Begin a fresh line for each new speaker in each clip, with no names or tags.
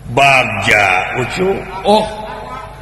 Bagja Ucu.
Oh,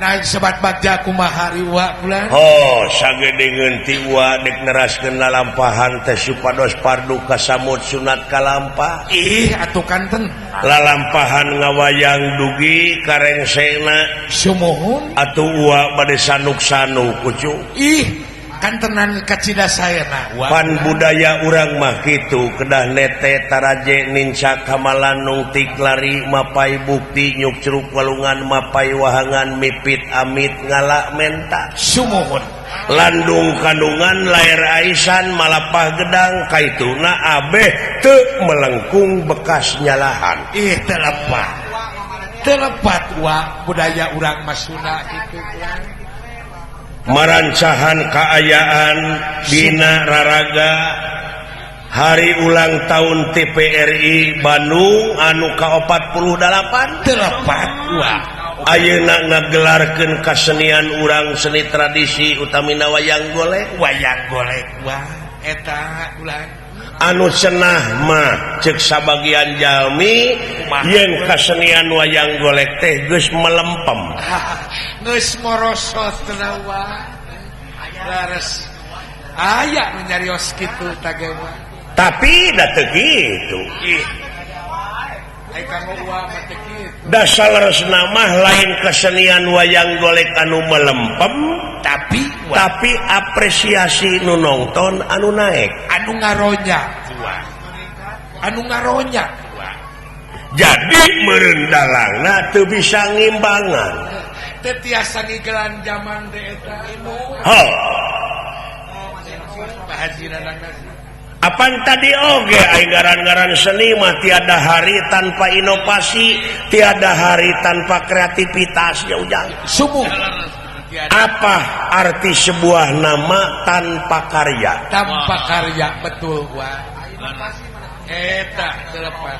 naik sebat bagja kumaha riwa bulan.
Oh, sagedengeun ti Uwa dek neraskeun lalampahan teh supados pardu kasamut sunat kalampah.
Ih, atuh kanten.
Lalampahan ngawayang dugi karengsena.
Sumuhun.
Atuh Uwa bade sanuk-sanuk Ucu.
Ih, kantenan kacida saena Uwa.
Pan budaya urang mah kitu kedah nete taraje nincak kamalanung tiklari mapai bukti nyuk ceruk walungan mapai wahangan mipit amit ngala menta.
Sumuhun.
Landung kandungan lair aisan malapah gedang kaituna abeh teu melengkung bekas nyalahan.
Ih, telepat. Telepat Wa budaya urang mah Sunda kitu.
Marancahan kaayaan dina raraga hari ulang tahun TPRI Bandung anu ka-48
telepat Wa.
Ayeuna ngagelarkeun kasenian urang seni tradisi utamina wayang golek.
Wayang golek Wa eta ulang.
Anu cenah mah ceuk sabagian jalmi yen kasenian wayang golek teh geus melempem.
Geus morosot teh Wa. Leres. Aya nu nyarios kitu tage Wa.
Tapi da teu kitu.
Ih. Ai kanggo Uwa mah teu kitu.
Dasar leresna mah lain kesenian wayang golek anu melempem,
tapi Wa.
Tapi apresiasi nu nonton anu naek,
anu ngaronya Wa. Anu ngaronya Wa.
Jadi meureun dalangna teu bisa ngimbangan.
Teu tiasa ngigelan jaman teh eta.
Ho.
Pak Haji Nanang.
Apan tadi oge ai ngaran-ngaran seni mah tiada hari tanpa inovasi, tiada hari tanpa kreativitas ya Ujang.
Sumuh.
Apa arti sebuah nama tanpa karya?
Tanpa karya betul Wa. Eta telepat.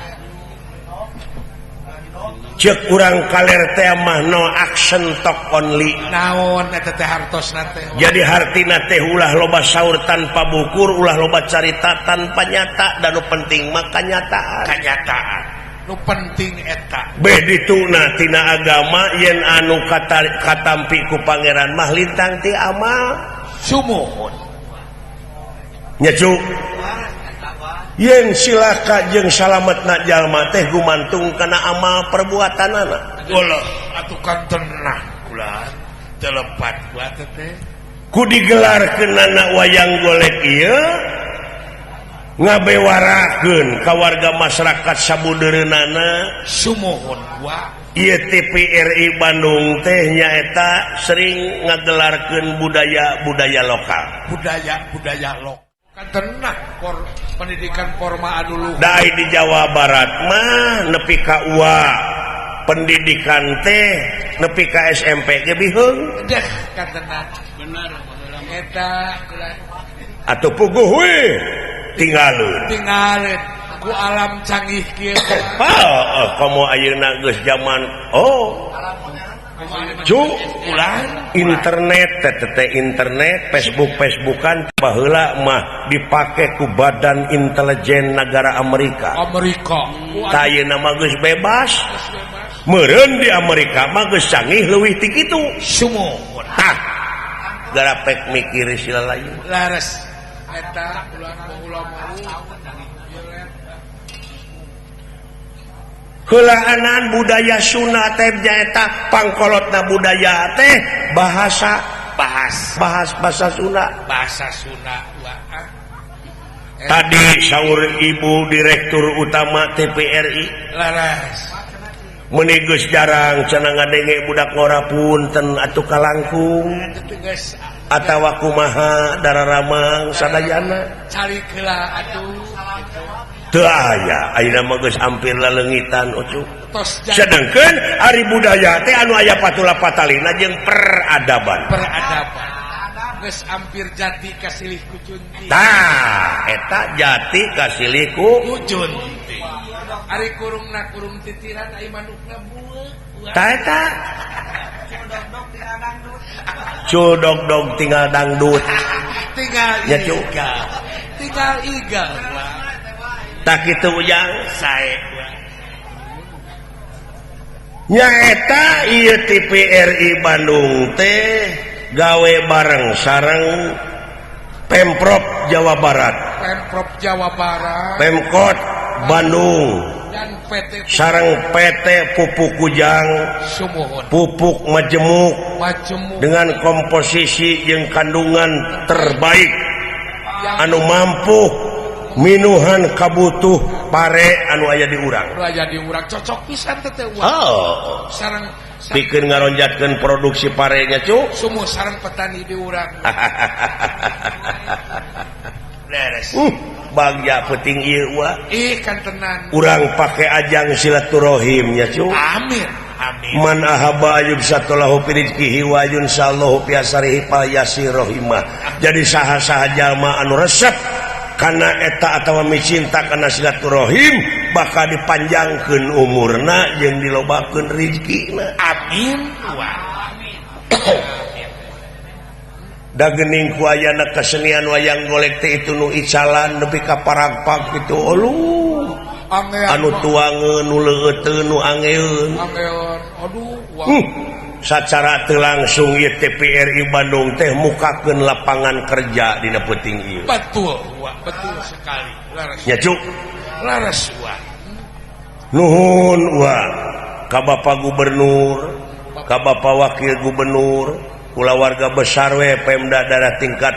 Cek urang kaler teh mah no action talk only.
Naon eta teh hartosna teh?
Jadi hartina teh ulah loba saur tanpa bukur, ulah loba carita tanpa nyata, dan nu penting mah kanyataan.
Kanyataan. Nu penting eta.
Beh dituna tina agama yen anu katampi ku pangeran mah lintang ti amal.
Sumuhun.
Nya cu. Yen silaka jeung salametna jalma teh gumantung kana amal perbuatanana.
Ulah atuh kan tenang ulah telepat buat teh.
Ku digelarkeunana wayang golek ieu ngabewarakeun ka warga masyarakat sabudeureunana.
Sumuhun wa.
Ieu TPRI Bandung teh nyaeta sering ngagelarkeun budaya-budaya lokal.
Budaya-budaya lokal. Tenang pendidikan formal dulu.
Dai di Jawa Barat mah nepi ka UA pendidikan teh nepi ka SMP ge biheung.
Deh kan tenang.
Bener.
Eta
atuh puguh we tinggalun.
Tinggalun ku alam canggih kieu.
Oh, komo ayeuna geus zaman oh. Cu,
ulang
internet teh internet Facebook Facebookan baheula mah dipake ku badan intelijen negara Amerika.
Amerika.
Tah ayeuna mah geus bebas. Meureun di Amerika mah geus canggih leuwih ti kitu.
Sumuhun.
Tah. Garapek mikir sila lain.
Lares. Eta ulang ulang
Heulaanan budaya Sunda teh nyaeta pangkolotna budaya teh bahasa
bahas
bahas bahasa Sunda.
Bahasa Sunda wa.
Tadi saur ibu direktur utama TPRI
laras
meuni geus jarang cenah ngadenge budak ngora punten atuh kalangkung atawa kumaha dararamang sadayana
cari heula atuh.
Teu aya ayeuna mah geus hampir laleungitan ucuk.
Tos
Sedengkeun ari budaya teh anu aya patula patalina jeung peradaban.
Peradaban. Geus hampir jati kasilih ku cunti.
Tah, eta jati kasilih ku
cunti. Ari kurungna kurung titiran ai manukna bueuk.
Tah eta. Cul dog-dog tinggal dangdut.
Tinggal
Ya, cu.
Tinggal igal.
Tak kitu ujang
Sae.
Nyaeta ieu TVRI Bandung teh gawe bareng sareng Pemprov Jawa Barat.
Pemprov Jawa Barat.
Pemkot Bandung
dan PT
sareng PT Pupuk Kujang.
Sumuhun.
Pupuk Majemuk
Majemuk
dengan komposisi jeung kandungan terbaik
yang
anu mampu minuhan kabutuh pare anu aya di urang.
Anu aya di urang cocok pisan teh teh uang.
Oh,
Sareng
pikeun ngaronjatkeun produksi parenya cu.
Sumuh sareng petani di urang. Leres.
Bagja penting ieu wa.
Ih kan tenan.
Urang pake ajang silaturahim nya cu.
Amin. Amin.
Man ahaba ayub satulahu fi rizqihi wa yunsallahu fi asarihi fal yasir rahimah. Jadi saha-saha jalma anu resep kana eta atawa micinta kana silaturahim bakal dipanjangkeun umurna jeung dilobakeun rezekina.
Amin. Wah.
Da geuning ku ayana kesenian wayang golek teh itu nu icalan nepi ka paragpag kitu oluh. Anu tuangeun nu leueuteun nu angeun.
Angeun. Aduh, wah.
Sacara teu langsung ieu TVRI Bandung teh mukakeun lapangan kerja dina peuting ieu.
Betul, wah, betul sekali. Laras.
Nya cuk.
Laras, wah.
Nuhun wah ka Bapak Gubernur, ka Bapak Wakil Gubernur, kulawarga besar we Pemda daerah tingkat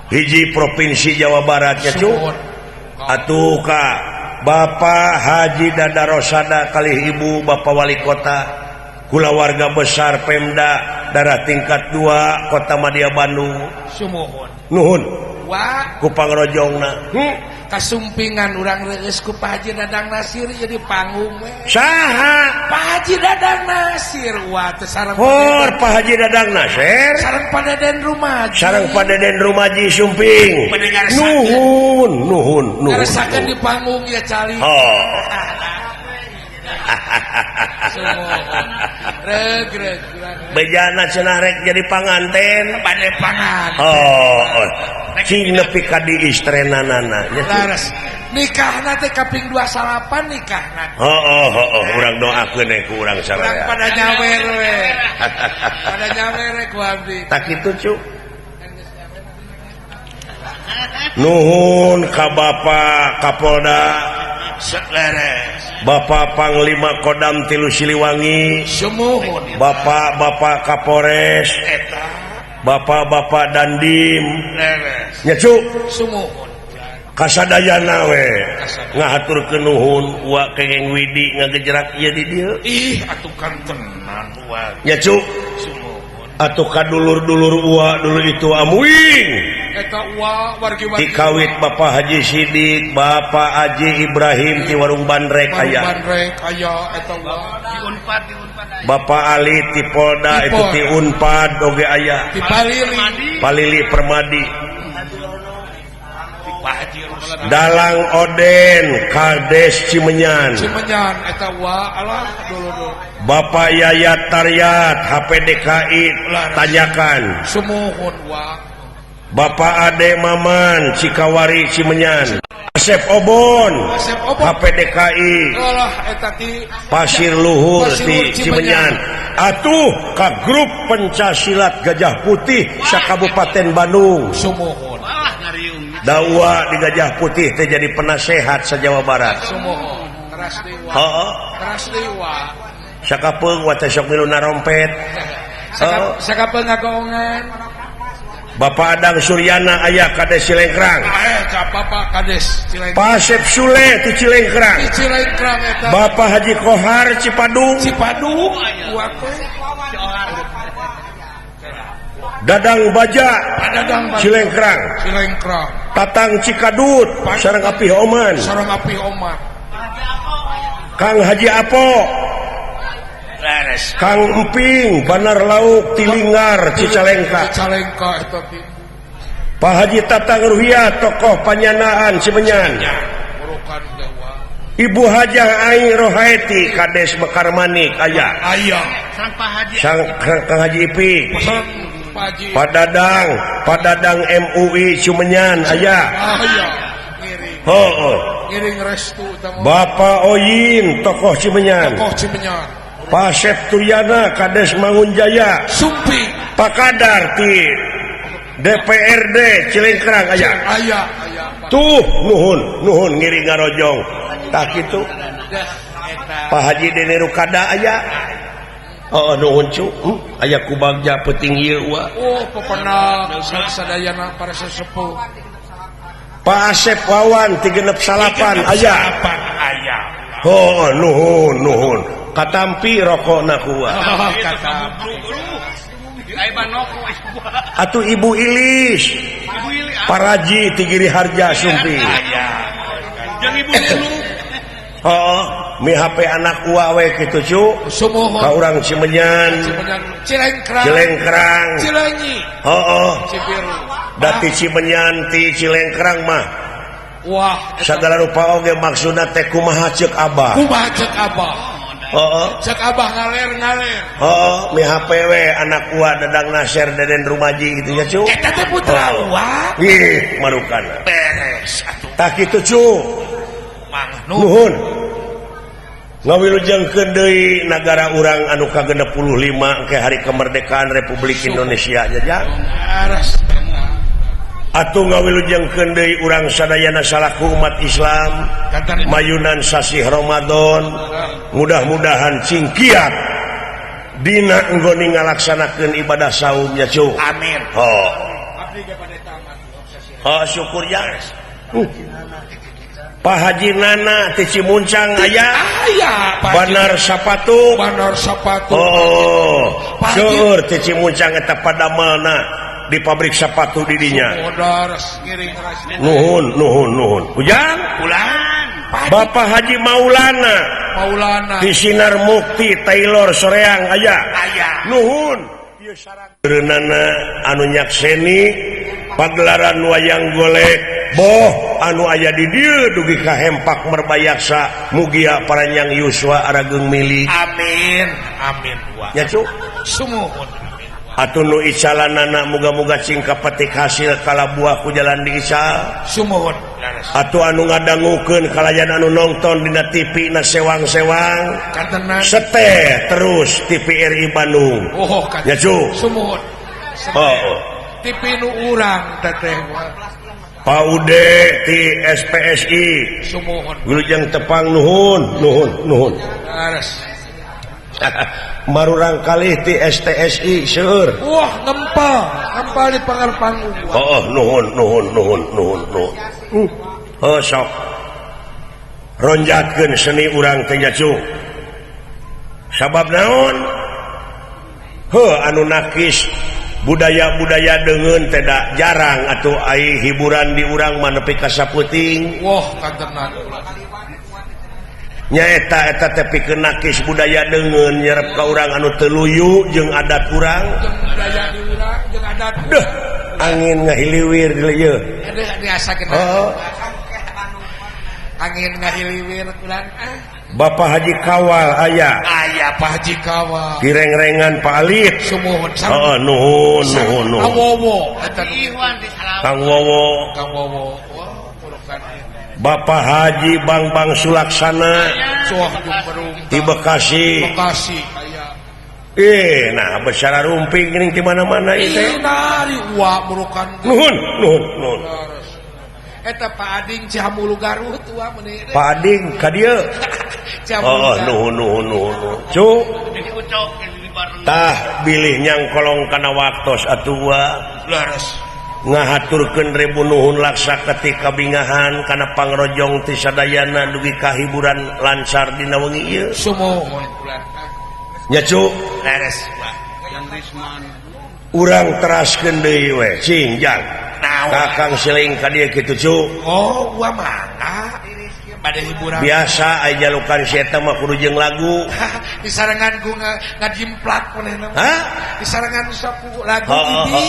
hiji Provinsi Jawa Barat nya cuk. Atuh ka Bapak Haji Dada Rosada kalih Ibu Bapak Wali Kota, kulawarga besar Pemda daerah tingkat 2 Kota Madia Bandung.
Sumuhun.
Nuhun.
Wah,
ku pangrojongna.
Kasumpingan urang reueus ku Pak Haji Dadang Nasir jadi panggung we.
Saha?
Pak Haji Dadang Nasir wah teh sareng
Hor Pak Haji Dadang Nasir.
Sareng Pak Deden Rumaji.
Sareng Pak Deden Rumaji sumping. Nuhun, nuhun, nuhun.
Ngaresakeun di panggung ya cali.
Oh.
Reg reg.
Bejana cenah rek jadi panganten.
Bade panganten.
Oh, oh. Cing nepi ka diistrenanana.
Laras. Nikahna teh kaping 29 nikahna.
Heeh, heeh, urang doakeun we ku urang saraya.
Urang pada nyawer we. Pada nyawer we ku abdi.
Tak kitu cu. Nuhun ka Bapak Kapolda.
Leres.
Bapak Panglima Kodam Tilu Siliwangi.
Sumuhun.
Bapak-bapak Kapolres.
Eta.
Bapak-bapak Dandim.
Leres.
Nya cu.
Sumuhun.
Kasadayana we ngahaturkeun nuhun wa kengeng Widi ngagejrak ieu di dieu.
Ih atuh kan tenan wa.
Nya cu.
Sumuhun.
Atuh ka dulur-dulur uwa dulu itu amuing.
Eta uwa wargi-wargi.
Dikawit Bapak Haji Sidik, Bapak Haji Ibrahim ti Warung Bandrek aya.
Warung Bandrek aya eta uwa.
Di Unpad, di Unpad aya.
Bapak Ali ti Polda itu ti Unpad oge aya.
Ti Palili.
Palili Permadi.
Pak Haji Ruslan.
Dalang Oden Kades Cimenyan.
Cimenyan eta wa alah dulu-dulu.
Bapak Yayat Taryat HPDKI tanyakan.
Sumuhun wa.
Bapak Ade Maman Cikawari Cimenyan. Asep Obon,
Asep Obon.
HPDKI
Alah eta ti
Pasir Luhur
Pasir
ti
Luhur
Cimenyan. Atuh ka grup pencasilat Gajah Putih sakabupaten Bandung.
Sumuhun.
Dawa di Gajah Putih teh jadi penasehat sa-Jawa Barat.
Sumuhun. Keras dewa.
Heeh.
Keras dewa.
Sakapeung wa teh sok milu narompet.
Sakapeung ngagoongan.
Bapak Adang Suryana aya Kades Cilengkrang.
Ka Bapak Kades Cilengkrang.
Pasep Sule ti Cilengkrang.
Ti Cilengkrang eta.
Bapak Haji Kohar Cipadung.
Cipadung aya.
Dadang Baja
Dadang Baja.
Cilengkrang.
Cilengkrang.
Tatang Cikadut sareng Apih Oman.
Sareng Apih Oman.
Kang Haji Apo.
Leres.
Kang Emping Banar Lauk Tilingar Cicalengka.
Cicalengka eta ti.
Pak Haji Tatang Ruhia tokoh Panyanaan Cimenyan. Ibu Hajah Ai Rohaeti Kades Mekarmanik aya.
Aya.
Sang Pak Haji.
Sang Kang Haji Ipik. Padadang Padadang MUI Cimenyan aya.
Aya ngiring.
Heeh.
Ngiring restu tamu.
Bapak Oyin tokoh Cimenyan.
Tokoh Cimenyan.
Pak Septuriana Kades Mangunjaya.
Sumping.
Pak Kadar ti DPRD Cilengkrang aya.
Aya aya.
Tuh nuhun nuhun ngiring ngarojong. Tah kitu. Pak Haji Deni Rukada aya. Oh nuhun cu. Aya ku bagja peuting ieu wa.
Oh pepenak sadayana para sesepuh.
Pak Asep Wawan 369 aya.
Aya.
Oh nuhun nuhun. Katampi rokokna ku wa.
Katampi.
Atuh Ibu Ilis. Paraji ti Giri Harja Sumping.
Aya.
Jeung Ibu Lulu.
Oh, mi HP anak uwa we kitu cu.
Sumuhun.
Ka urang Cimenyan,
Cilengkrang,
Cilengkrang,
Cilenyi,
heeh.
Cibiru.
Dati Cimenyan ti Cilengkrang mah.
Wah,
sagala rupa oge maksudna teh kumaha ceuk Abah.
Kumaha ceuk Abah.
Heeh.
Ceuk Abah ngaler-ngaler.
Heeh, mi HP we anak uwa Dadang Nasir Deden Rumaji gitu ya cu.
Eta teh putra uwa.
Ih, marukana.
Beres atuh.
Tah kitu cu.
Mang
nuhun. Ngawilujengkeun deui nagara urang anu ka-65 ke hari kemerdekaan Republik Indonesia jajang. Atuh ngawilujengkeun deui urang sadayana salaku umat Islam mayunan sasih Ramadan mudah-mudahan cingkiat dina enggone ngalaksanakeun ibadah saum nya cu.
Amin.
Oh. Oh syukur ya. Pak Haji Nana ti Cimuncang aya.
Aya
Banar Sapatu.
Banar Sapatu.
Oh, seueur ti Cimuncang eta padamelna di pabrik sepatu di dinya. Nuhun nuhun nuhun. Ujang
pulang.
Bapak Haji Maulana.
Maulana
di Sinar Mukti Taylor Soreang aya.
Aya.
Nuhun. Reunana anu nyakseni pagelaran wayang golek boh anu aya di dieu dugi ka hempak merbayaksa mugia paranjang yuswa arageung milik.
Amin amin wa
nya cu
sumuhun.
Atuh nu icalanana muga-muga cing kapetik hasil kalabuah ku jalan di ical
sumuhun.
Atuh anu ngadangukeun kalayan anu nonton dina TV na sewang-sewang seteh terus TVRI Bandung.
Oh
nya cu
sumuhun.
Oh
TV nu urang teteh
Pak Ude ti SPSI
sumuhun.
Wilujeng tepang nuhun nuhun nuhun. Marurang kalih ti STSI seueur.
Wah ngempal ngempal di pangar panggung.
Oh nuhun nuhun nuhun nuhun nuhun. Oh sok ronjatkeun seni urang teh nya cu. Sabab naon? Heuh anu nakis budaya-budaya deungeun teh da jarang atuh ai hiburan di urang mah nepi ka saputing.
Wah kantenan.
Nyaeta eta teh pikeun nakis budaya deungeun nyerep ka urang anu teu luyu jeung adat urang.
Jeung budaya di urang jeung adat.
Deuh, angin ngahiliwir di ieu.
Aduh diasakeun.
Oh.
Angin ngahiliwir urang ah.
Bapak Haji Kawal aya.
Aya Pak Haji Kawal.
Kireng-rengan Pak Alif.
Sumuhun.
Heeh nuhun nuhun nuhun.
Kang Wowo eta
Kang Wowo.
Kang Wowo. Wah, urukan.
Bapak Haji Bangbang Sulaksana di Bekasi.
Bekasi aya.
Nah besara rumping geuning di mana-mana ieu teh.
Nari uwa burukan.
Nuhun nuhun nuhun.
Eta Pak Ading Cihamulu Garut tua meuni.
Pak Ading ka dieu. Oh nuhun nuhun nuhun. Cu. Tah bilih nyangkolong kana waktos atuh wa.
Leres.
Ngahaturkeun ribu nuhun laksa ketika bingahan kana pangrojong ti sadayana dugi ka hiburan lancar dina wengi ieu.
Sumuhun.
Nya cu.
Leres.
Urang teraskeun deui we cing jang. Kakang seling ka dieu kitu cu.
Oh, gua mangga. Bade hiburan.
Biasa aya jalukan si eta mah kudu jeung lagu.
Disarengan ku ngajimplak manehna.
Hah?
Disarengan sok ku lagu bibi.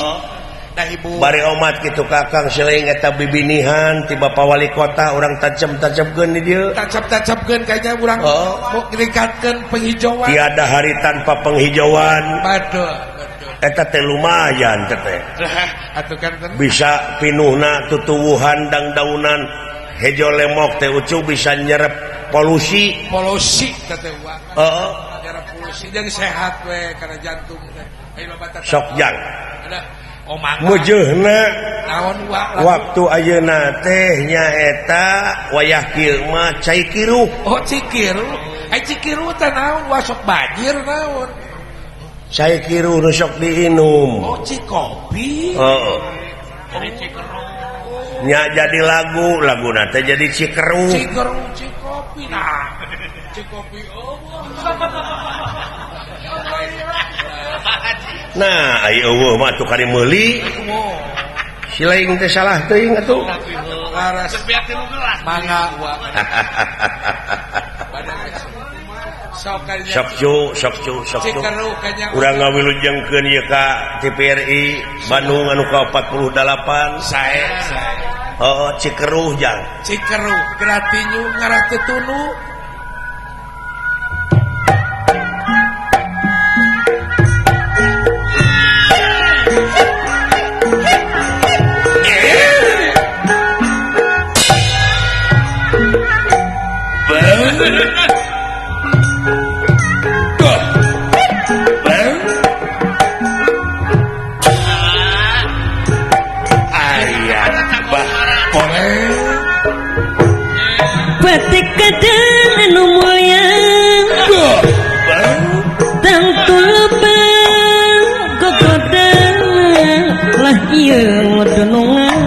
Da hibur.
Bari omat kitu Kakang seling eta bibinihan ti Bapak Wali Kota urang tancep-tancepkeun di dieu.
Tancep-tancepkeun kayaknya urang mau ningkatkeun penghijauan.
Tiada hari tanpa penghijauan.
Betul, betul.
Eta teh lumayan teh.
Atuh kan
bisa pinuhna tutuwuhan dangdaunan hejo lemok teh ucu bisa nyerep polusi.
Polusi teh teh wa.
Heeh.
Nyerep polusi jeung sehat we kana jantung teh. Ayo loba teh.
Sok jang. Mujeuhna
naon wa
waktu ayeuna teh nyaeta wayah kieu mah cai kiruh.
Oh cikiruh. Ai cikiruh teh naon wa sok banjir naon?
Cai kiruh nu sok diinum.
Oh cikopi.
Heeh.
Jadi cikeruh.
Nya jadi lagu, laguna teh jadi cikeruh.
Cikeruh cikopi nah. Cikopi oh.
Nah, ai eueuh mah atuh kari meuli. Si lain teh salah teuing atuh.
Laras. Mangga wa.
Sok cu, sok cu, sok cu. Urang ngawilujengkeun ieu ka TVRI Bandung anu ka 48.
Sae, sae.
Heeh, Cikeruh jang.
Cikeruh gratinyu ngarah teu tunu.
Batik kadang anu mulia tangtu lubang gogodan lah ieu ngodonongan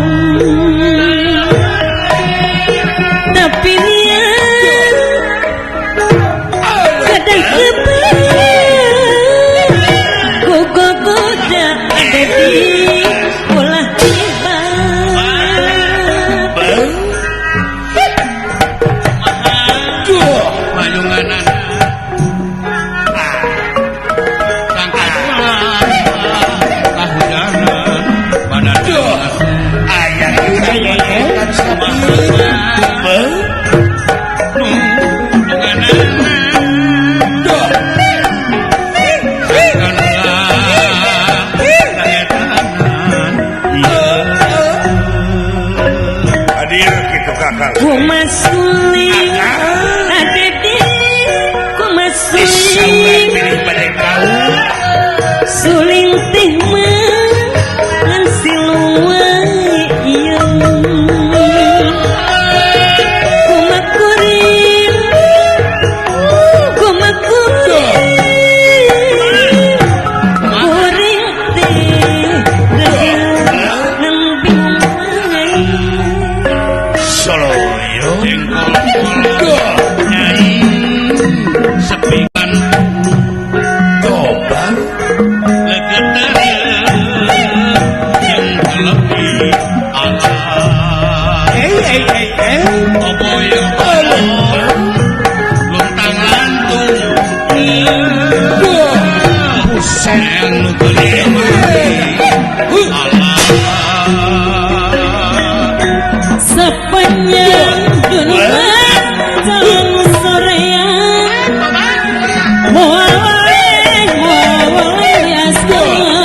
tapi niat kadang sebab gogoda ada di ulah tiba. Kumasuling adede kumasuling suling teh mah ngan siluai ieu kumakuring kumakuring kuring teh nang bingung
Solo
sepikan
Tobar
yang lebih Allah luntang lantung
sepanjang dunia jalan sorean moal asmanya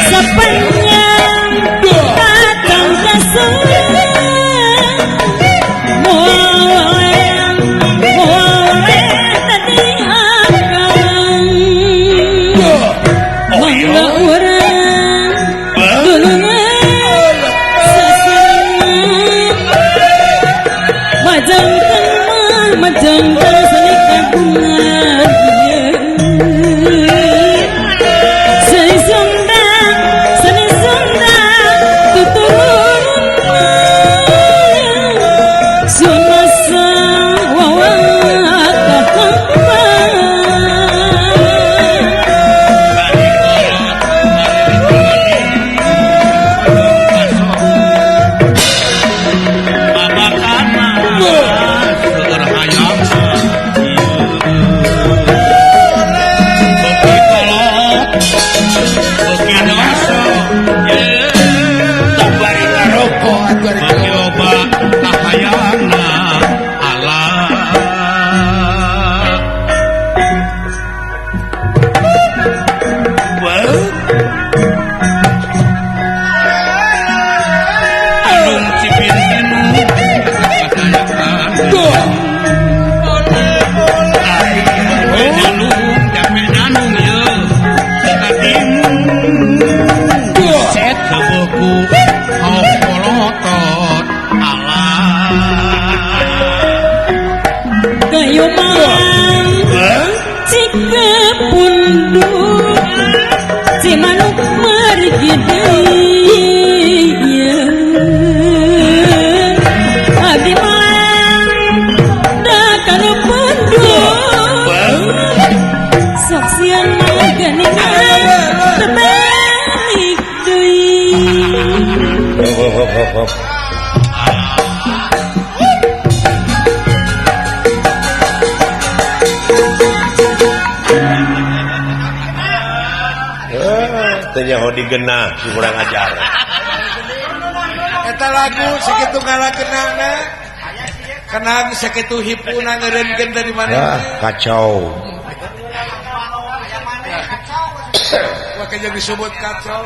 sepanjang datang kasih moal tadi akan mangga urang dulungan majangkan seni kagungan seni Sunda tuturun sunasa
Haok polotot alah
Kayu malang cika punduk Cimanuk margi deui Abdi malang da kana punduk Sok sieun mah geuningan tebalik deui.
Hop hop hop hop. Teu nyaho digenah si kurang ajar.
Eta lagu sakitu ngalakenana. Kenang sakitu hipuna ngeureunkeun dari mana?
Ah, kacau.
Wah, jadi disebut kacau.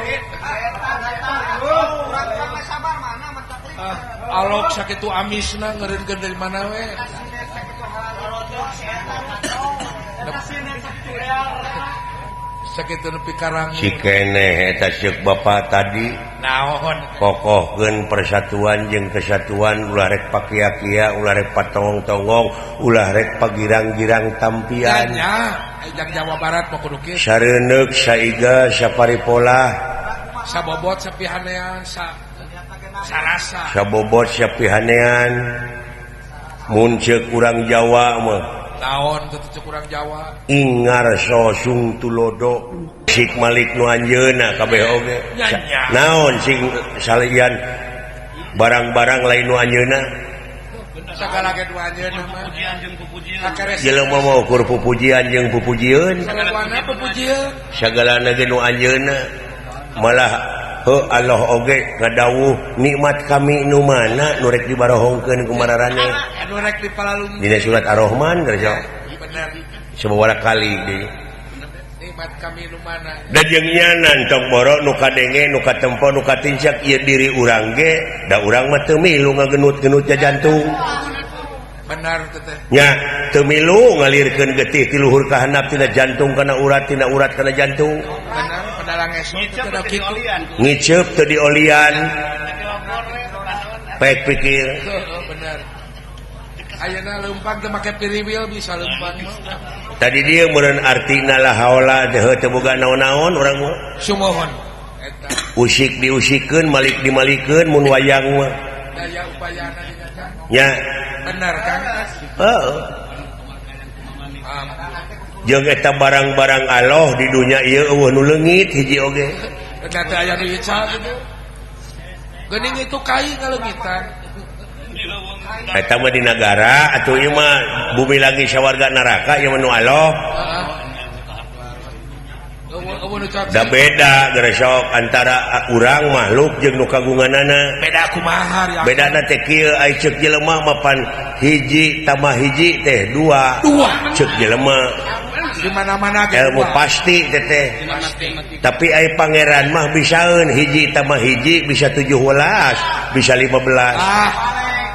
Alok sakitu amisna ngeureunkeun dari mana we? Sakitu nepi karang.
Si keneh eta ceuk bapa tadi
naon
kokohkeun persatuan jeung kesatuan ulah rek pakia-kia ulah rek patongong-tongong ulah rek pagirang-girang tampian.
Nya, jang Jawa Barat mah kudu kieu.
Sareundeuk saiga saparipolah
sabobot sapihanean sa sarasa.
Sabobot sapihanean mun ceuk urang Jawa mah
naon teu ceuk urang Jawa
ingarso sung tulodo sik malik nu anjeunna kabeh oge naon sing salian barang-barang lain nu anjeunna
sagala ge nu anjeunna mah
jelema mah ukur pupujian jeung pupujieun
sagalana pupujieun
sagalana ge nu anjeunna malah heuh Allah oge ngadawuh nikmat kami nu mana nu rek dibarohongkeun ku mararaneh
anu rek dipalalung
dina surat Ar-Rahman geus
bener
sababaraha kali deui
nikmat kami nu mana
da jeung nyanan tong boro nu kadenge nu katempo nu katincak ieu diri urang ge da urang mah teu milu ngagenut-genut jantung
benar teh
nya teu milu ngalirkeun getih ti luhur ka handap tina jantung kana urat tina urat kana jantung
benar pedalang esok teu da kitu
ngiceup teu diolian pek pikir
benar ayeuna leumpang teu make piriwil bisa leumpang
tadi dia meureun artina la haula teh teu boga naon-naon urang mah
sumohon eta
usik diusikeun malik dimalikeun mun wayang mah
daya upayana dina
nya
benar Kang
heeh jeung eta barang-barang Allah di dunya ieu eueuh nu leungit hiji oge
eta teh aya nu ical kitu geuning itu kai ngaleungitan
eta mah di nagara atuh ieu mah bumi lagi sawarga neraka ieu mah nu Allah da beda geresok antara urang makhluk jeung nu kagunganana
beda kumaha ya
bedana teh kieu ai ceuk jelema mah pan hiji tambah hiji teh dua ceuk jelema
di mana-mana ge
ilmu pasti teh teh tapi ai pangeran mah bisaeun hiji tambah hiji bisa 17 bisa 15
ah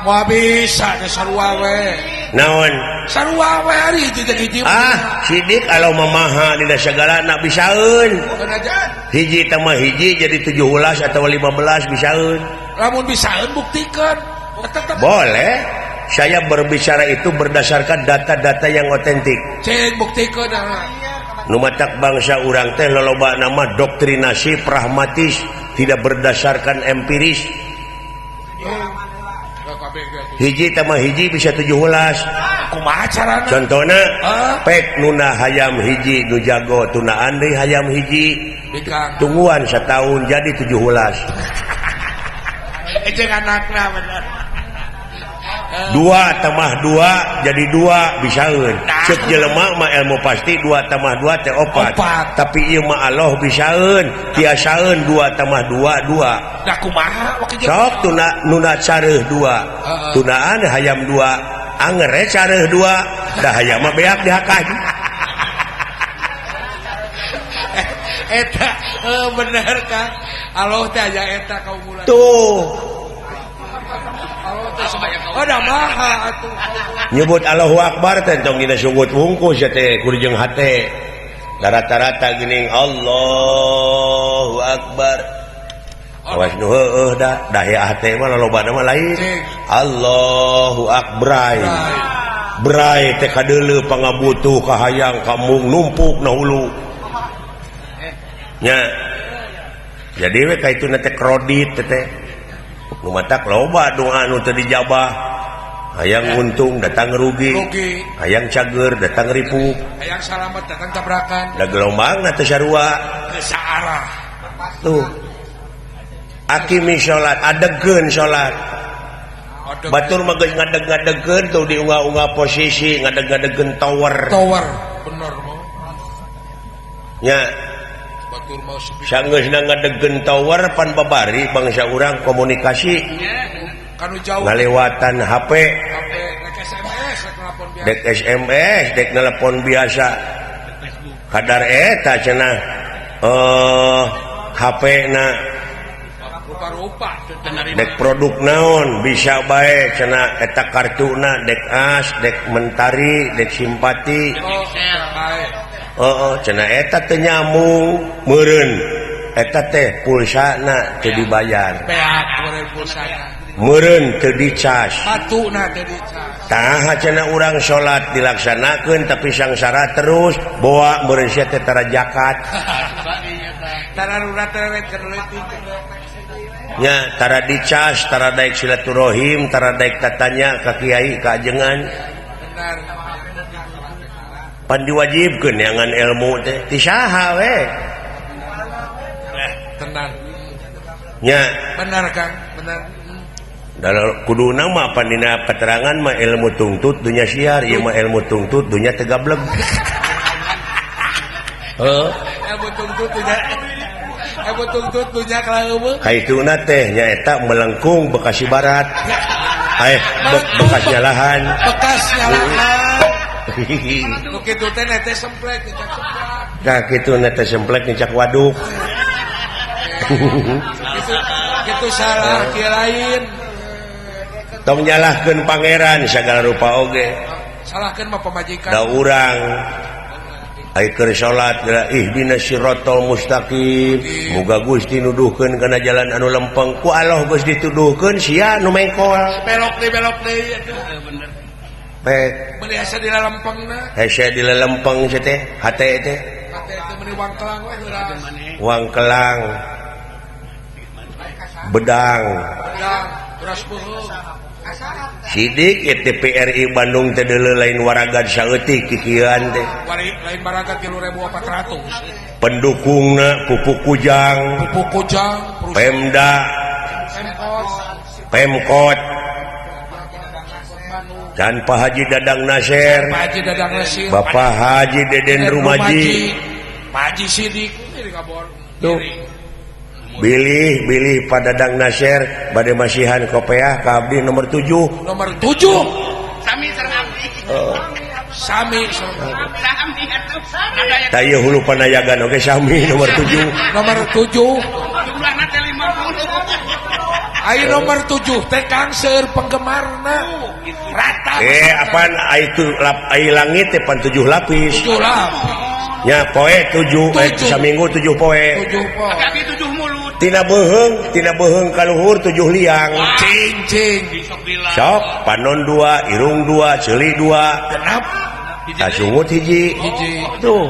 moal bisa teh sarua we
naon
sarua we ari hiji jeung hiji
ah sidik kalau mamaha dina sagalana bisaeun hiji tambah hiji jadi 17 atau 15 bisaeun
lamun bisaeun buktikeun tetep
boleh. Saya berbicara itu berdasarkan data-data yang otentik.
Cek buktikeun
nu matak bangsa urang teh loloba nama doktrinasi pragmatis tidak berdasarkan empiris. Hiji tambah hiji bisa 17
kumaha carana
contohna pek nuna hayam hiji nu jago tunaan deui hayam hiji tungguan setahun jadi 17
jeung anakna bener
2 tambah 2 jadi 2 bisaeun ceuk jelema mah ilmu pasti 2 tambah 2 teh 4 tapi ieu mah Allah bisaeun tiasaeun 2 tambah 2 2
da kumaha
sok tuna nuna careuh 2 tunaan hayam 2 anger we careuh 2 da hayam mah beak dihakan
eta bener Kang Allah teh aya eta kaumulan
tuh
Oh, da maha atuh.
Nyebut Allahu Akbar teh tong dina sunggut wungkus ya teh kudu jeung hate. Rata-rata geuning Allahu Akbar. Awas nu heueuh da dahiah teh mah lolobana mah lain. Allahu akbar. Bray teh kadeuleu pangabutuh kahayang kampung numpuk na hulu. Nya. Jadi we ka itu teh kredit teh. Nu matak loba doa nu teu dijabah. Hayang untung datang rugi, hayang cager datang ripuh,
hayang salamet datang tabrakan.
Da gelombangna teh sarua.
Saarah.
Tuh. Akimi salat, adegkeun salat. Batur mah geus ngadeg-ngadegkeun tuh diunggah-unggah posisi, ngadeg-ngadegkeun tower.
Tower, bener mah.
Nya.
Batur mah sepi.
Sanggeusna ngadegkeun tower pan babari bangsa urang komunikasi.
Kanu jauh.
Ngalewatan HP,
dek SMS, dek nelpon biasa.
Dek SMS, dek nelpon biasa. Kadar eta cenah HP na
rupa-rupa
dek produk naon bisa bae cenah eta kartuna dek as, dek mentari, dek simpati. Oh, cenah eta teu nyambung meureun. Eta teh pulsana teu dibayar.
Beak meureun pulsana.
Meureun teu dicas.
Batuna teu dicas.
Tah cenah urang salat dilaksanakeun tapi sangsara terus boa meureun sia teh tara zakat.
Tara rurat teret leutik.
Nya tara dicas, tara daek silaturahim, tara daek tatanya ka kiai ka ajengan.
Benar.
Pan diwajibkeun neangan ilmu teh ti saha we.
Tenan.
Nya.
Benar Kang, benar.
Dalam kuduna mah pan dina keterangan mah ilmu tungtut dunya siar, ieu mah ilmu tungtut dunya teu gableg. Heuh.
Ilmu tungtut dunya. Ilmu tungtut dunya kaleuweung.
Kaituna teh nyaeta melengkung Bekasi Barat. Bekas nyalahan.
Bekas nyalahan. Nu kitu teh nete semplek ngecak semplak.
Tah kitu nete semplek ngecak waduk.
Kitu salah kieu lain.
Tong nyalahkeun pangeran sagala rupa oge.
Salahkeun mah pamajikan.
Da urang ai keur salat ihdinas siratal mustaqim. Muga Gusti nuduhkeun kana jalan anu lempeng. Ku Allah geus dituduhkeun sia nu mengkol.
Belok deui belok deui atuh.
Bener.
Pek.
Meuni hese di lalempengna.
Hese di lalempeng sia teh, hate teh.
Hate teh meuni wangkelang we heuras.
Wangkelang. Bedang.
Bedang, beras beuheung.
Sidik TPRI Bandung teh deuleu lain waragad saeutik kikieuan teh.
Lain waragad 3.400.
Pendukungna Pupuk Kujang,
Pupuk Kujang,
Pemda, Pemkot, dan Pak Haji Dadang Nasir,
Pak Haji Dadang Nasir,
Bapak Haji Deden Rumaji,
Pak Haji Sidik,
tuh. Bilih bilih Pak Dadang Nasir bade masihan kopeah ka abdi nomor 7.
Nomor 7.
Sami sareng abdi.
Sami sareng
sami atuh.
Tah ieu hulu panayagan oge sami nomor 7.
Nomor 7.
Jumlahna teh 50.
Ai nomor 7 teh Kang seueur penggemarna. Rata.
Apaan ai tu ai langit teh pan 7 lapis.
7 lapis.
Nya poe 7, saminggu 7 poe.
7 poe.
Tapi 7 mulut.
Tina beuheung ka luhur 7 liang.
Cing cing.
Sok panon 2, irung 2, ceuli 2.
Genap.
Kasungut hiji.
Hiji.
Tuh.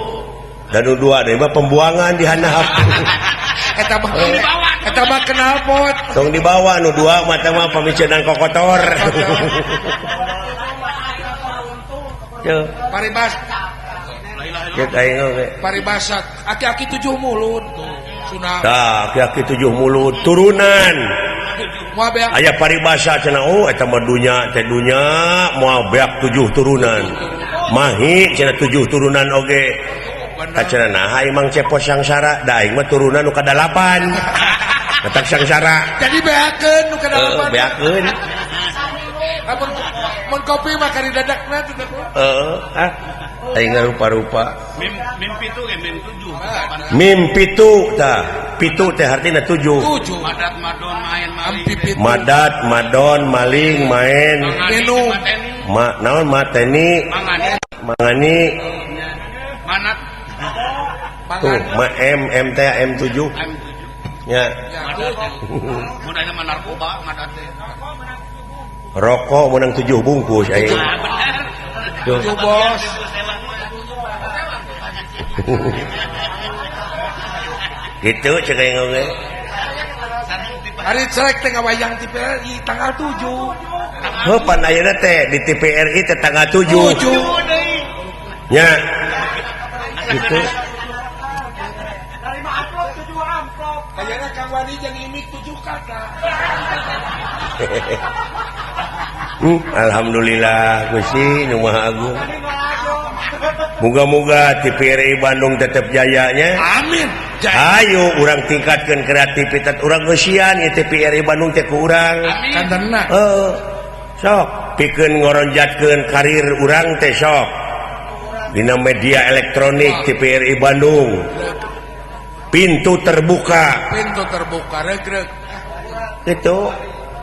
Dan nu 2 deui mah pembuangan di handap.
Eta mah eta mah knalpot.
Tong dibawa nu 2 mah teh mah pamiceunang kokotor. Tuh.
Paribas. Paribasa aki-aki 7 mulut tuh. Sunah.
Tah, aki-aki 7 mulut turunan. Aya paribasa cenah oh eta mah dunya teh dunya moal beak 7 turunan. Mahi cenah 7 turunan oge. Tah cenah naha imang cepot sangsara da aing mah turunan nu ka-8. Tetap sangsara.
Jadi beakeun nu ka-8.
Beakeun.
Amun mun kopi mah kari dadakna teh.
Heeh, ah. Aing rupa-rupa.
Mim pitu ge mim 7.
Mim pitu tah. Pitu teh artina 7.
7.
Madat madon main maling.
Madat madon maling main.
Minum.
Ma naon mateni? Mangani.
Manat.
Tuh, ma M M teh M7.
M7.
Nya.
Mun aya mah narkoba madat teh.
Rokok menang 7 bungkus aing.
Tuh bos.
Gitu cek aing oge.
Ari cerek teh ngawayang TVRI tanggal 7.
Heuh pan ayeuna teh di TVRI teh tanggal 7. 7. Nya. Gitu.
Tarima amplop 7 amplop. Ayeuna Kang Wani jeung imik 7 kata.
Alhamdulillah Gusti nu Maha Agung. Muga-muga TVRI Bandung tetap jayanya.
Amin.
Ayo urang tingkatkeun kreativitas urang eusian ieu TVRI Bandung teh ku urang.
Kantenna.
Heeh. Sok pikeun ngoronjatkeun karir urang teh sok. Dina media elektronik TVRI Bandung. Pintu terbuka.
Pintu terbuka regreg.
Gitu.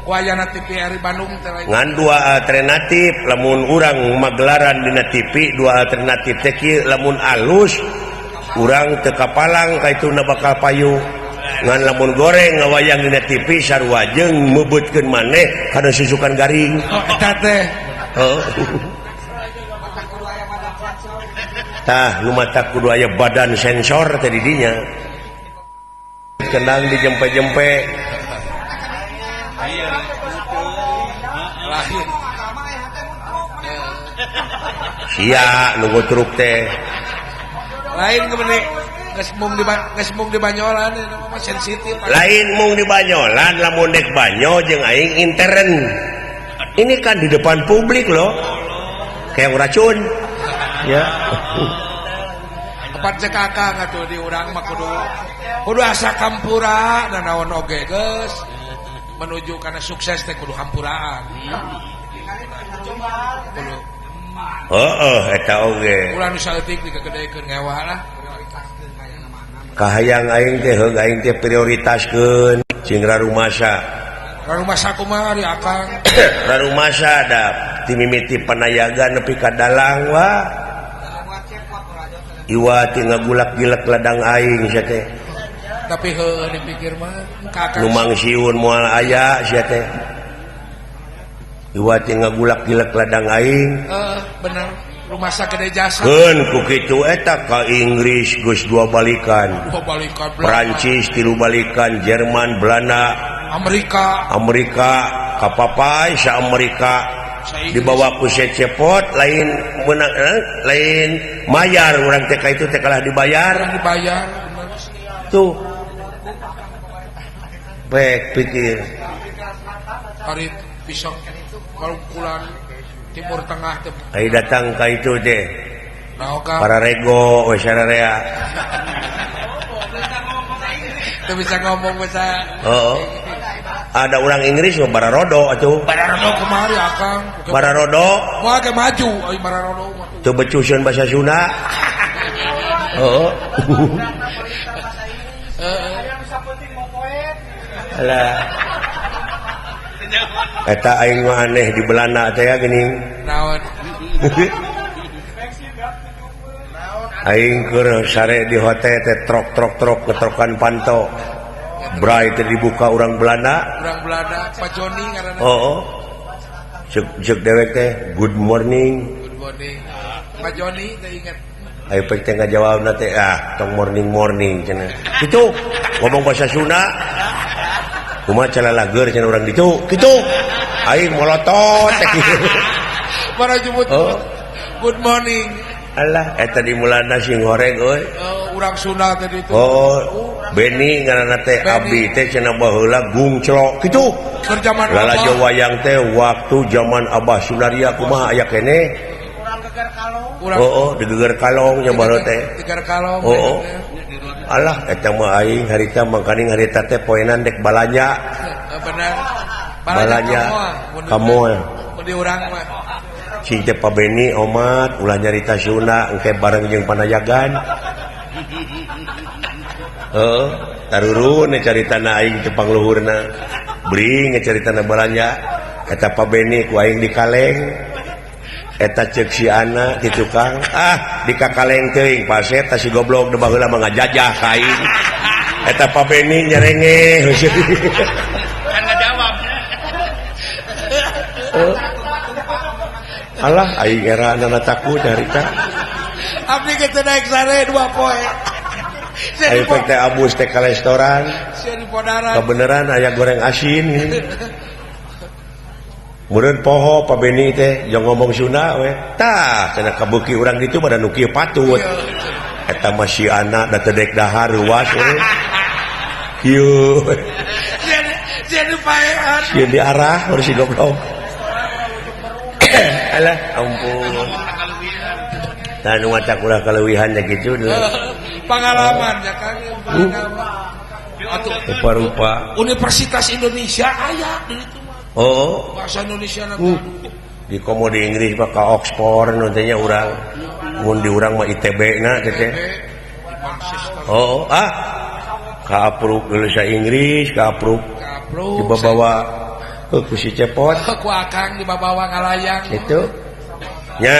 Wayana TVRI Bandung teh lain.
Ngan dua alternatif lamun urang magelaran dina TV dua alternatif teh kieu lamun alus urang teu kapalang ka ituna bakal payu. Ngan lamun goreng ngawayang dina TV sarua jeung meubeutkeun maneh kana susukan garing.
Oh, eta teh.
Heuh. Tah nu mata kudu aya badan sensor teh di dinya. Kendang dijempe-jempe. Sia nunggu truk teh.
Lain kemana? Geus mung di Banyolan mah sensitif.
Lain mung di Banyolan lamun dek banyo jeung aing intern. Ini kan di depan publik loh. Kayak racun. Ya.
Opat cek akang atuh di urang mah kudu asa kampura nanaon oge geus menuju kana sukses teh kudu hampuraan. Kudu.
Heeh, eta oge.
Ulah nu saeutik dikegedekeun ngewa lah.
Kahayang aing teh heug aing teh prioritaskeun cing rarumasa.
Rarumasa kumaha ari akang?
Rarumasa da ti mimiti panayaga nepi ka dalang wah. Iwa ti ngagulak-gilek ladang aing sia teh.
Tapi heueuh dipikir mah ka akang.
Nu mangsiun moal aya sia teh. Iwa ti ngagulak-gilek ladang aing.
Heeh, bener. Rumah sakit jasa.
Keun ku kitu eta ka Inggris geus 2 balikan.
2 balikan.
Prancis 3 balikan, Jerman, Belanda,
Amerika.
Amerika ka papai sa Amerika dibawa ku secepot lain menang lain mayar urang teh ka itu teh kalah dibayar.
Dibayar.
Tuh. Baik pikir.
Hari pisang kalungkulan Timur Tengah teh.
Ai datang ka itu teh.
Naon ka?
Para rego we sararea.
Teu bisa ngomong bahasa.
Heeh. Ada orang Inggris mah bararodo atuh.
Bararodo kumaha akang?
Bararodo.
Moal ge maju euy bararodo mah.
Teu becuseun bahasa Sunda. Heeh. Alah. Eta aing mah aneh di Belanda teh ya geuning.
Naon?
Aing keur sare di hotel teh trok-trok-trok ngetrokan panto. Brai teh dibuka urang Belanda.
Urang Belanda, Pak Joni ngaranna.
Heeh. Cek dewek teh good morning.
Good morning. Pak Joni teh inget.
Ayo pek teh ngajawabna teh ah tong morning morning cenah. Kitu ngomong bahasa Sunda. Kumaha calalager cenah urang ditu. Kitu. Aing molotot teh kitu.
Para jemput.
Oh.
Good morning.
Alah eta di mulana sing horeg euy.
Urang Sunda teh ditu.
Oh, Beni ngaranna teh abdi teh cenah baheula gungclok kitu.
Keur zaman
lalajo wayang teh waktu zaman Abah Sunaria kumaha aya keneh.
Urang geger kalong.
Oh, digeger kalong nya baheula teh.
Geger kalong.
Oh. Alah eta mah aing harita mangkaning harita teh poenan dek balanja.
Bener.
Balanja kamoal.
Mun di urang mah.
Cing teh Pa Beni omat ulah nyarita Sunda engke bareng jeung panayagan. Heeh, tarurun caritana aing teh pangluhurna. Bring caritana balanja eta Pa Beni ku aing dikaleng. Eta ceuk si ana di tukang, ah di kakaleng teuing paset ta si goblok de baheula mah ngajajah ka aing. Eta Pak Beni nyerenge.
Kan ngajawabnya.
Alah aing era takut harita.
Abdi kita naik sare 2 poe.
Ayo teh abus teh ka restoran. Kebeneran aya goreng asin. Meureun poho Pak Beni teh jeung ngomong Sunda we. Tah cenah kabeuki urang ditu pada nu kieu patut. Eta mah si anak da teu dek dahar ruas we. Kieu.
Sieun paean.
Sieun diarah harus si goblok. Alah ampun. Tah nu matak ulah kaleuwihan nya kitu.
Pengalaman ya kan pengalaman.
Rupa-rupa.
Universitas Indonesia aya di ditu mah.
Oh,
bahasa Indonesia na.
Di komo di Inggris mah ka Oxford nu teh nya urang. Mun di urang mah ITB na teh teh. Oh, ah. Ka apruk bahasa Inggris, ka apruk. Dibawa ku si Cepot.
Ku akang dibawa ngalayang.
Itu. Nya.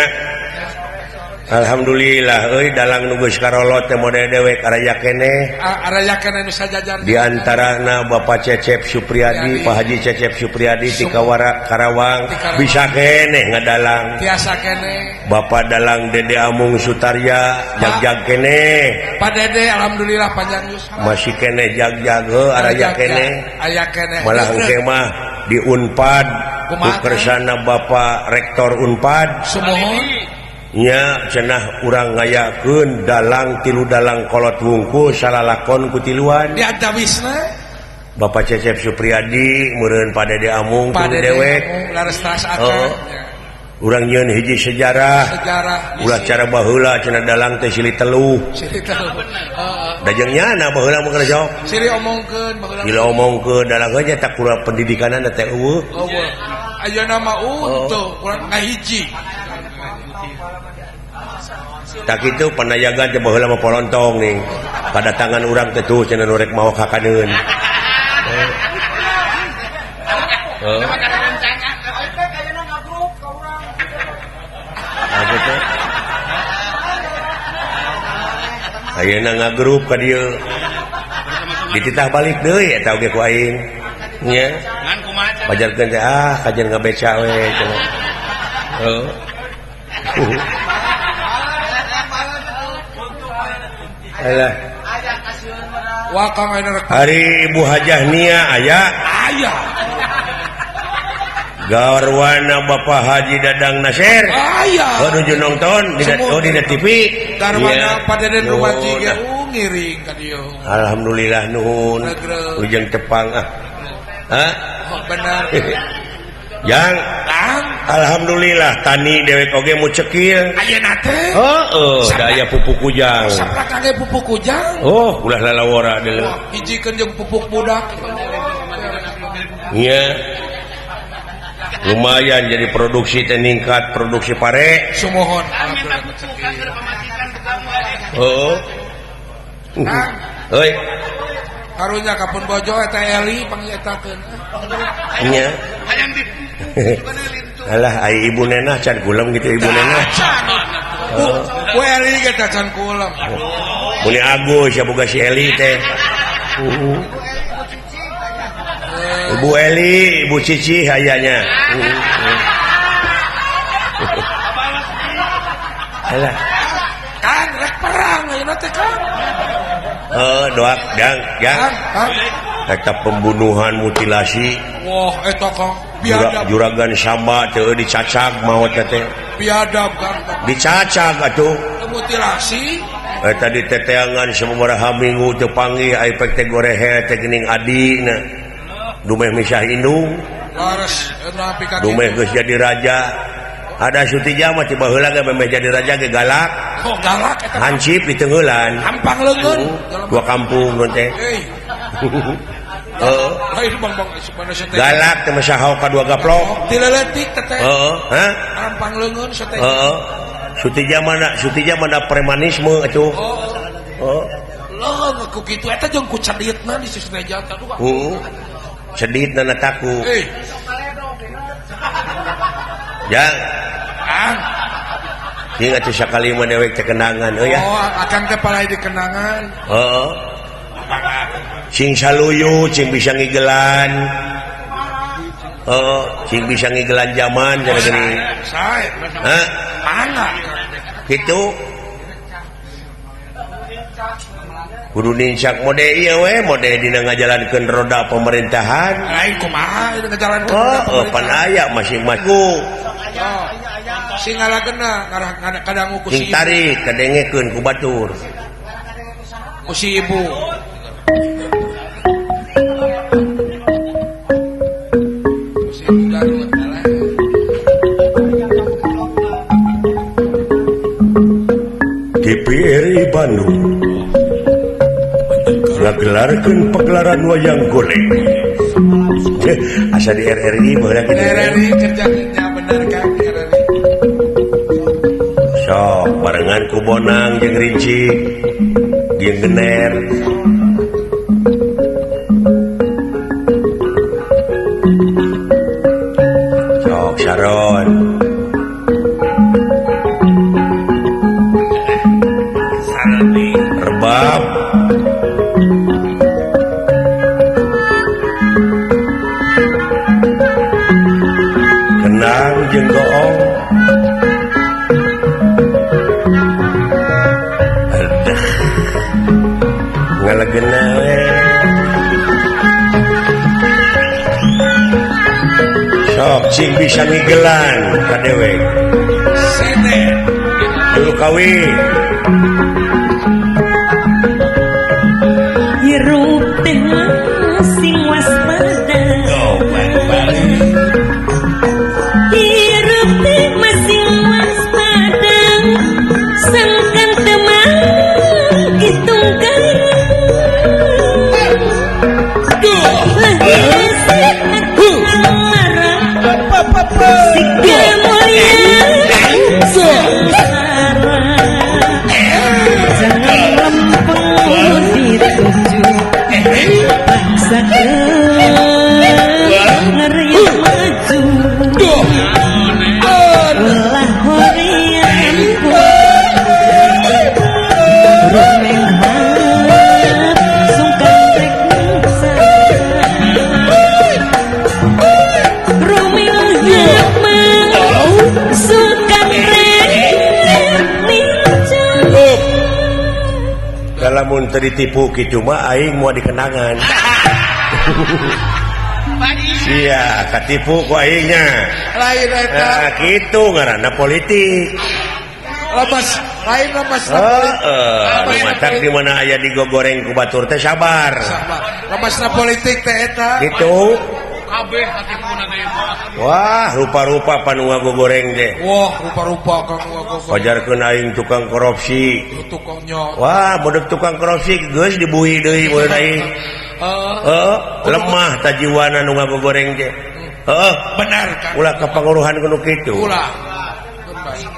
Alhamdulillah euy dalang nu geus karolot teh model dewek araya keneh.
Araya keneh nu sajajar.
Di antarana Bapak Cecep Supriyadi, Pak Haji Cecep Supriyadi ti Karawang bisa keneh ngadalang.
Tiasa keneh.
Bapak dalang Dede Amung Sutarya jagjag keneh.
Pak Dede alhamdulillah panjang yuswa.
Masih keneh jagjag heuh araya keneh.
Aya keneh.
Malah engke mah di Unpad ku kersana Bapak Rektor Unpad.
Sumuhun.
Nya cenah urang ngayakeun dalang tilu dalang kolot wungkul salalakon ku tiluan.
Di antawisna
Bapak Cecep Supriyadi meureun Pak Dede Amung kudu dewek.
Laras tas akang.
Urang nyieun hiji sejarah. Ulah cara baheula cenah dalang teh silih teluh.
Silih teluh. Heeh.
Da jeung nyana baheula mah keur sok.
Silih omongkeun baheula.
Silih omongkeun dalang ge nya tak kurang pendidikanna teh eueuh.
Eueuh. Ayeuna mah teu kurang ngahiji.
Tak itu panayagan teh baheula mah polontong nih. Kadatangan urang teh tuh cenah nu rek mawa ka kaneun. Heeh. Ayeuna ngagrup ka dieu. Dititah balik deui eta oge ku aing. Nya. Pajarkeun teh ah kajian ngabeca we cenah. Heeh. Alah. Hari Ibu Hajah Nia aya.
Aya.
Garwana Bapak Haji Dadang Nasir.
Aya.
Oh nuju nonton di oh di TV.
Garwana Pak Deden Rumaji ge ngiring ka dieu.
Alhamdulillah nuhun. Ujang tepang ah. Hah?
Oh, benar.
Yang alhamdulillah tani dewek oge mu cekil.
Ayeuna teh.
Heeh, da aya pupuk kujang.
Saprak kangge pupuk kujang.
Oh, ulah lalawara deuleu.
Hijikeun jeung pupuk budak.
Nya. Lumayan jadi produksi teh ningkat produksi pare.
Sumuhun alhamdulillah mu cekil.
Heeh. Heuy.
Karunya kapun bojo eta Eli pangietakeun.
Nya. Alah ai ibu nenah can kulem gitu ibu nenah.
Ku Eli ge teh can kulem.
Muni Agus ya boga si Eli teh. Ibu Eli, Ibu Cici hayanya. Alah.
Kan rek perang ayeuna teh kan.
Heeh, doak jang jang. Eta pembunuhan mutilasi.
Wah, eta Kang biadab.
Juragan Samba teh dicacag maot teh.
Biadab Kang.
Dicacag atuh.
Mutilasi.
Eta diteteangan sababaraha minggu teu panggih ai pek teh gorehe teh geuning adina. Dumeh misah indung.
Lares napi ka.
Dumeh geus jadi raja. Ada Sutija mah ti baheula ge memeh jadi raja ge galak.
Oh, galak eta.
Hancip diteungeulan.
Hampang leungeun.
Dua kampung teh. Heeh.
Lain bang-bang sebenarnya teh.
Galak teh mah saha ka dua gaplok.
Ti leutik teh.
Heeh, hah?
Hampang leungeun sateh.
Heeh. Sutija mana premanisme atuh. Heeh.
Leungeun ku kitu eta jeung ku ceditna di Sisneja teh aduh.
Heeh. Ceditna na taku. Jang.
Kang.
Ieu atuh sakali mah dewek teh kenangan euy ya.
Oh, akang teh palai di kenangan.
Heeh. Sing saluyu cing bisa ngigelan. Oh, sing bisa ngigelan zaman cenah geuning.
Sae.
Hah?
Mangga.
Kitu. Kudu nincak mode ieu we, mode dina ngajalankeun roda pemerintahan.
Lain kumaha ieu ngajalankeun
roda pemerintahan. Oh, pan aya masing-masing.
Oh. Sing ngalagena ngarah kadangu ku si
ibu. Tarik kadengekeun ku batur.
Ku si ibu. Ku si ibu Garut alah.
TVRI Bandung ngagelarkeun pagelaran wayang golek. Asa di RRI baheula kitu.
RRI kerjanya bener kan RRI.
Sok barengan ku Bonang jeung Rinci jeung Gener. Sok Saron. Rebab. Kenang jeung goong. Aduh. Ngalegena we. Sok cing bisa ngigelan ka dewek.
Sene.
Dulu kawin.
Hirup teh sing waspada. Hirup teh masing waspada. Sangkan teman hitungkan. Lahir sehat marah. Sikap mulia sengsara. Jangan lempeng dituju. Paksakan ngeriak maju. Ulah hoream rumeng harap sungkan rek nungsa. Rumeng harap sungkan rek nincang.
Lamun teu ditipu kitu mah aing moal dikenangan. Sia katipu ku aingnya.
Lain eta.
Kitu ngaranna politik.
Lemes, lain lemes.
Heeh, matak di mana aya digogoreng ku batur teh sabar.
Sabar. Lemesna politik teh eta.
Kitu.
Kabeh katipuna teh mah.
Wah, rupa-rupa panu ngagogoreng teh.
Wah, rupa-rupa kang ngagogoreng.
Pajarkeun aing tukang korupsi.
Tukangnya.
Wah, bodeg tukang korupsi geus dibuhi deui mun aing. Heeh, lemah tajiwana nu ngagogoreng teh. Heeh,
benar kan.
Ulah kapanguruhan kudu kitu.
Ulah.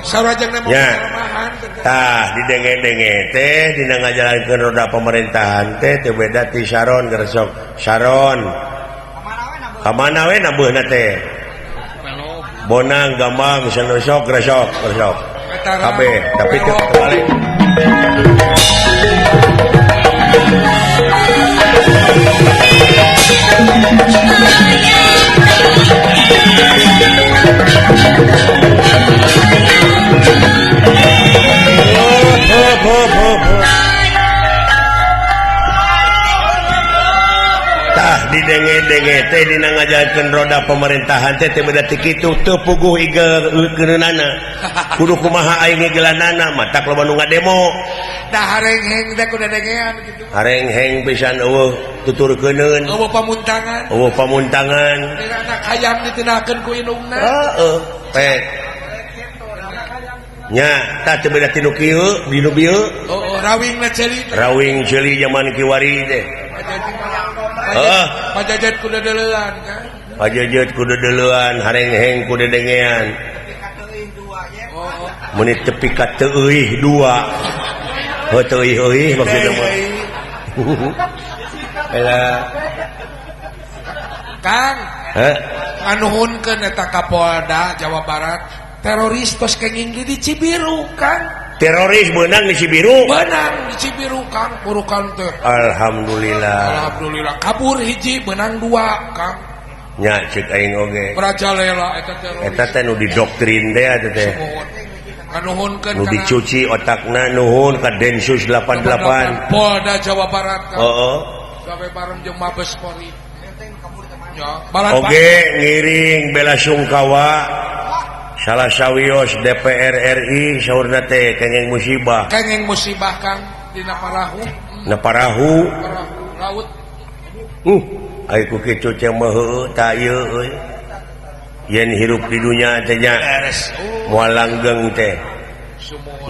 Sarajengna mah kelemahan.
Tah, didenge-denge teh dina ngajalankeun roda pemerintahan teh teu beda ti Saron gersok. Saron. Kamana we nabuhna teh? Bonang gambang sanosok gresok gresok. Kabeh, tapi teu kebalik. Tah didenge-denge teh dina ngajalankeun roda pemerintahan teh teu beda ti kitu teu puguh igel geuneunana. Kudu kumaha aing ngigelanana matak loba nu ngademo.
Tah harengheng teh kudu dengean kitu.
Harengheng pisan eueuh tuturkeuneun.
Eueuh pamuntangan.
Eueuh pamuntangan.
Dina anak hayam ditinakeun ku indungna.
Heeh, pe. Nya tah teu beda ti nu kieu, di nu bieu.
Heeh, rawingna ceuli.
Rawing ceuli jaman kiwari teh. Heeh,
pajajet kudu deuleuan kan.
Pajajet kudu deuleuan, harengheng kudu dengean. Mun tepi ka teuih dua. Heuh teuih-euih maksudna mah. Eta
Kang,
heh,
nganuhunkeun eta Kapolda Jawa Barat, teroris tos kenging di Cibiru, Kang.
Teroris menang di Cibiru.
Menang di Cibiru Kang, burukan teh.
Alhamdulillah.
Alhamdulillah kabur hiji menang dua Kang.
Nya ceuk aing oge.
Merajalela eta teroris.
Eta teh nu didoktrin teh eta teh.
Kanuhunkeun
nu dicuci otakna nuhun ka Densus 88.
Polda Jawa Barat Kang.
Heeh.
Gawe bareng jeung Mabes Polri. Ya,
oge ngiring bela sungkawa salah sawios DPR RI saurna teh kenging musibah.
Kenging musibah Kang dina parahu.
Na parahu.
Laut.
Ai ku kitu teh mah heueuh ta ieu euy. Yen hirup di dunya teh nya moal langgeng teh.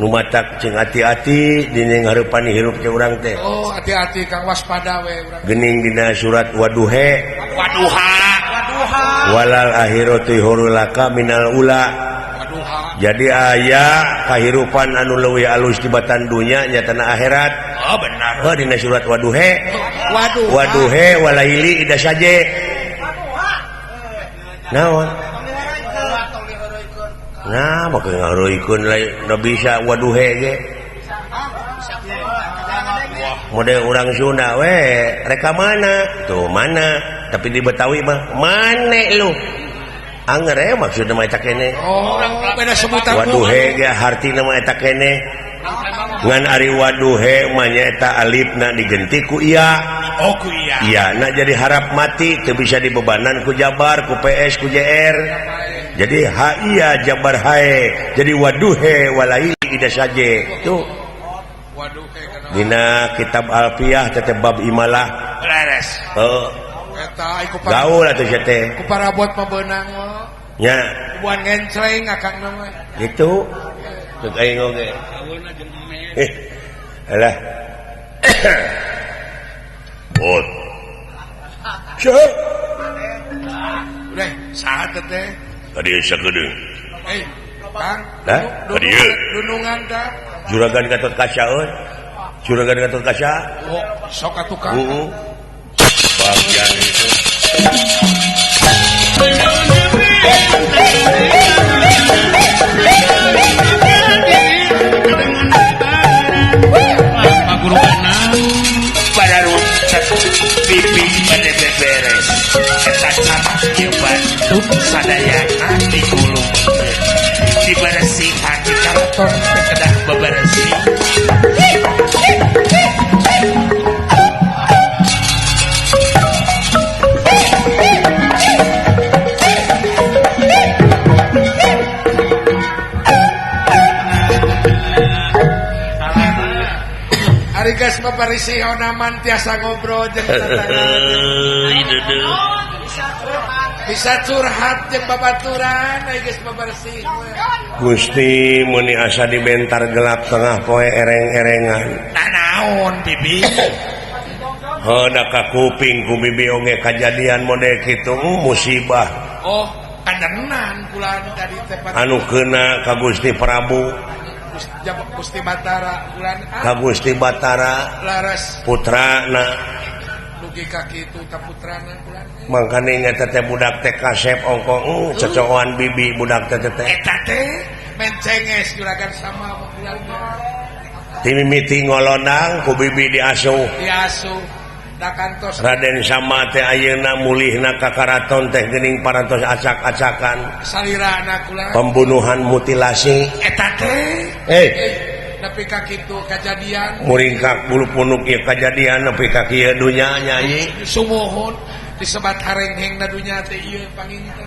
Nu matak jeung hati-hati dina ngarepan hirup teh urang teh.
Oh, hati-hati Kang, waspada we urang.
Geuning dina surat Waduhe.
Waduha.
Waduha.
Walal akhiratu khairu minal ula.
Waduha.
Jadi aya kahirupan anu leuwih alus tibatan dunya nyatana akhirat.
Oh benar.
Oh dina surat Waduhe.
Waduha.
Waduhe walaili ida saje.
Waduha.
Naon? Nah, maka ngaruikeun lain da bisa waduhe ge. Model urang Sunda we, reka mana? Tuh mana? Tapi di Betawi mah mane lu. Anger eh maksudna mah eta kene.
Oh, beda sebutan.
Waduhe ge hartina mah eta kene. Ngan ari waduhe mah nyaeta alifna digenti ku iya.
Oh ku iya.
Iya, na jadi harap mati teu bisa dibebanan ku Jabar, ku PS, ku JR. Jadi ha iya jabar hae. Jadi waduhe walaili ida saje. Tuh.
Waduhe kana.
Dina kitab Alfiyah teh bab imalah.
Leres.
Heuh.
Eta ai ku
gaul atuh sia teh.
Ku parabot mah beunang
nya.
Buan ngencleng akang mah.
Gitu. Ceuk aing oge. Alah. Bot. Cek.
Udah, saha teh?
Tadi sakedeung.
Eh, Kang.
Hah? Tadi
dunungan tah.
Juragan Gatot Kaca euy. Juragan Gatot Kaca.
Oh, sok atuh Kang.
Heeh. Bagian itu.
Pipi pada beberes eta camak ieu bantu sadayana dikulungkeun diberesihan di karaton teh kedah beberesih.
Ari geus babarisi onaman tiasa ngobrol jeung tetangga. Bisa curhat jeung babaturan ari geus babarisi.
Gusti meuni asa dibentar gelap tengah poe ereng-erengan.
Nanaon bibi?
Heuh da ka kuping ku bibi oge kajadian model kitu musibah.
Oh, kadenan kula tadi teh
anu keuna ka Gusti Prabu.
Gusti Batara bulan
ka Gusti Batara
laras
putrana
dugi ka kitu ta putrana bulan
mangkane eta teh budak teh kasep ongko cocokan bibi budak teh teh
eta teh mencenges juragan sama bulan
timimiti ngolondang ku bibi diasuh
diasuh da kantos
Raden Sama teh ayeuna mulihna ka karaton teh geuning parantos acak-acakan
salirana kula
pembunuhan mutilasi
eta teh nepi ka kitu kajadian
muringkak bulu punuk ieu kajadian nepi ka kieu dunya nyanyi
sumuhun disebat harengheng na dunya teh ieu panginten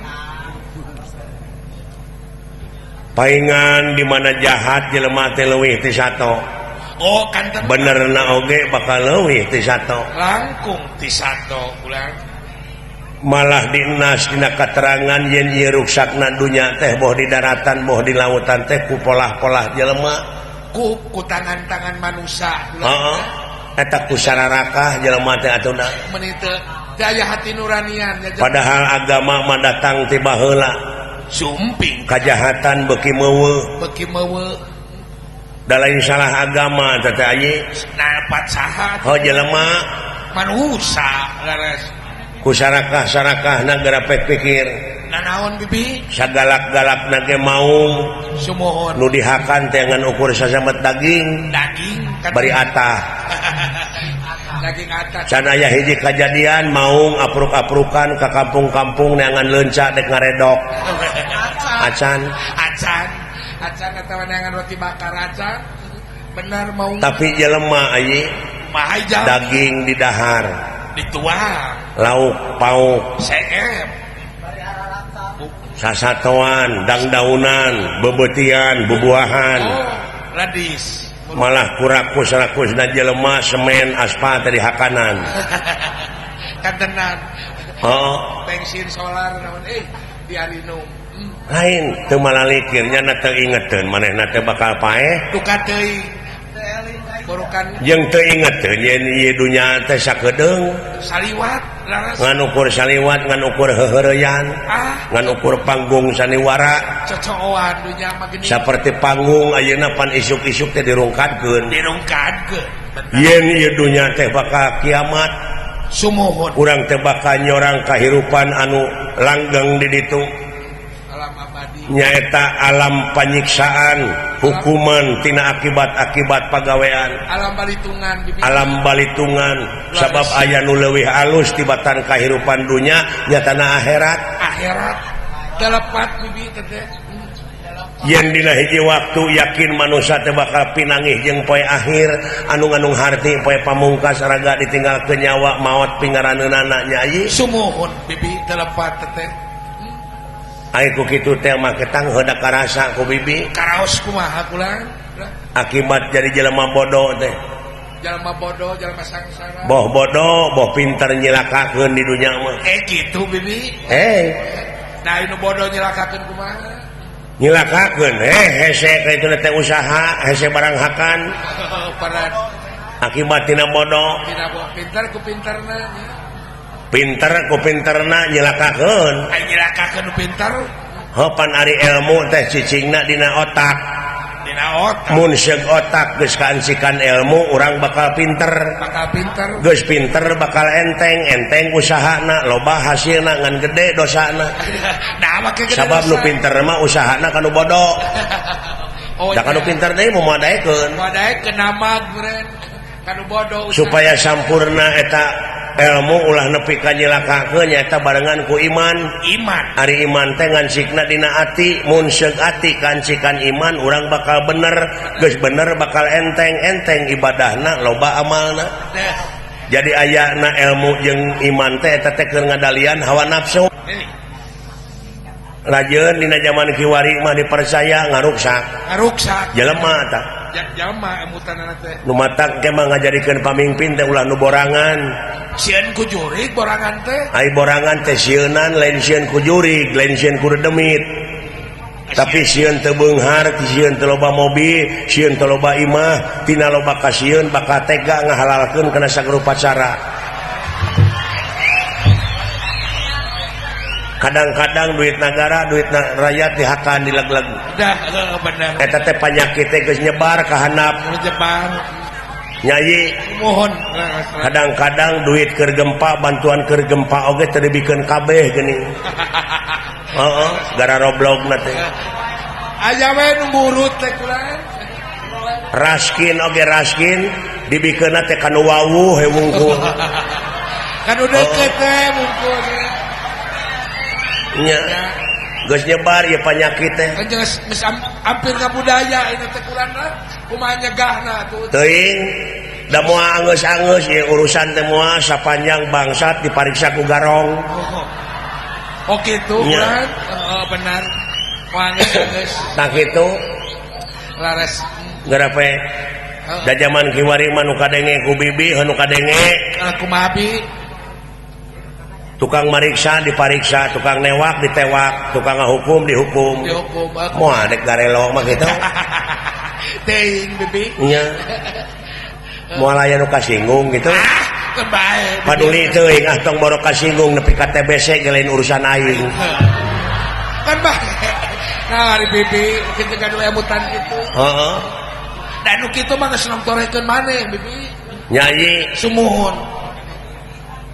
paingan di mana jahat jelema teh leuwih ti sato.
Oh kanten
benerna oge bakal leuwih ti sato
langkung ti sato ulang
malah dinas dina katerangan yen ieu ruksakna dunya teh boh di daratan boh di lautan teh ku polah-polah jelema
ku tangan-tangan manusia.
Heeh. Eta ku sararakah jelema teh atuna
meuni teu daya hati nuranian.
Padahal agama mah datang ti baheula
sumping
kajahatan beuki meuweuh
beuki meuweuh
da lain salah agama teh teh anyi
napat saha
ho jelema
manusia leres
ku sarakah-sarakahna geura pikir
Nanaon bibi?
Sagalak-galakna ge maung.
Sumuhun.
Nu dihakan teh ngan ukur sasamet daging.
Daging
bari atah.
Daging atah.
Can aya hiji kajadian maung apruk-aprukan ka kampung-kampung neangan leunca dek ngaredok. Acan.
Acan. Acan atawa neangan roti bakar acan. Benar maung.
Tapi jelema ayi daging di dahar.
Dituang.
Lauk pauk.
Seep.
Sasatoan, dangdaunan, bebetian, bubuahan.
Oh, ladis.
Malah kurakus-rakus na jelema semen aspal tadi hakanan.
Kantenan.
Oh,
bensin solar naon diarinum.
Lain teu malalikir nya na teu ingeteun manehna teh bakal paeh.
Duka teuing. Burukan
jeung teu ingeteun yen ieu dunya teh sakedeung.
Saliwat laras.
Ngan ukur saliwat, ngan ukur heuheureyan. Ngan ukur panggung saniwara.
Cocooan dunya mah geuning.
Saperti panggung ayeuna pan isuk-isuk teh dirungkadkeun.
Dirungkadkeun.
Yen ieu dunya teh bakal kiamat.
Sumuhun.
Urang teh bakal nyorang kahirupan anu langgeng di ditu.
Alam abadi.
Nyaeta alam panyiksaan, hukuman tina akibat-akibat pagawean.
Alam balitungan bibi.
Alam balitungan sabab aya nu leuwih alus tibatan kahirupan dunya nyatana akhirat.
Akhirat telepat bibi teh.
Yen dina hiji waktu yakin manusia teh bakal pinangih jeung poe akhir anu nganung harti poe pamungkas raga ditinggalkeun nyawa maot pingaraneunana nya ieu.
Sumuhun bibi telepat teh.
Ai ku kitu teh mah ketang heudak karasa ku bibi.
Karaos kumaha kula?
Akibat jadi jelema bodoh teh.
Jelema bodoh, jelema sangsara.
Boh bodoh, boh pinter nyilakakeun di dunya mah.
Kitu bibi. Nah anu bodoh nyilakakeun kumaha?
Nyilakakeun hese ka itu teh usaha, hese barang hakan. Akibat tina bodoh.
Tina pinter ku pinterna.
Pinter ku pinterna nyilakakeun.
Ai nyilakakeun pinter.
Hopan ari ilmu teh cicingna dina otak.
Dina otak.
Mun seug otak geus kaansikan ilmu urang bakal pinter.
Bakal pinter.
Geus pinter bakal enteng, enteng usahana loba hasilna ngan gede dosana.
Nah, make gede.
Sabab nu pinter mah usahana kanu bodoh.
Oh,
da kanu pinter deui moal daekeun.
Moal daekeun namag meureun kanu bodoh.
Supaya sampurna eta ilmu ulah nepi ka nyilakakeun nyaeta barengan ku iman.
Iman.
Ari iman teh ngansikna dina ati, mun seug ati kancikan iman urang bakal bener, geus bener bakal enteng, enteng ibadahna loba amalna. Jadi ayana ilmu jeung iman teh eta teh keur ngadalian hawa nafsu. Lajeun dina zaman kiwari mah dipercaya ngaruksak.
Ngaruksak.
Jelema tah.
Jelema emutanana teh.
Nu matak ge mah ngajadikeun pamimpin teh ulah nu borangan.
Sieun ku jurig borangan teh.
Ai borangan teh sieunan lain sieun ku jurig, lain sieun ku dedemit. Tapi sieun teu beunghar, sieun teu loba mobil, sieun teu loba imah, tina loba kasieun bakal tega ngahalalkeun kana sagrupa cara. Kadang-kadang duit negara, duit rakyat dihakan dileg-leg.
Dah, bener.
Eta teh panyakit teh geus nyebar ka handap.
Nyebar.
Nyai
mohon.
Kadang-kadang duit keur gempa, bantuan keur gempa oge teu dibikeun kabeh geuning. Heeh, gara roblogna teh.
Aya we nu ngurut teh kula.
Raskin oge raskin dibikeunna teh kanu wawuh he wungkul.
Kanu deukeut teh wungkul.
Nya. Geus nyebar ieu panyakit teh.
Kan geus hampir ka budaya ieu teh kurangna kumaha nyegahna atuh.
Teuing da moal anggeus-anggeus ieu urusan teh moal sapanjang bangsat dipariksa ku garong.
Oh kitu kurang. Heeh benar. Moal anggeus-anggeus.
Tah kitu.
Laras.
Geura pe. Da jaman kiwari mah nu kadenge ku bibi, nu kadenge.
Kumaha bi?
Tukang mariksa dipariksa, tukang newak ditewak, tukang ngahukum dihukum.
Dihukum.
Moal dek garelo mah kitu.
Teuing bibi.
Nya. Moal aya nu kasinggung gitu.
Ah, kebae.
Paduli teuing ah tong boro kasinggung nepi ka TBC ge lain urusan aing.
Kan bae. Nah, ari bibi kitu gaduh emutan kitu.
Heeh.
Da nu kitu mah geus nongtorekeun maneh bibi.
Nyanyi
sumuhun.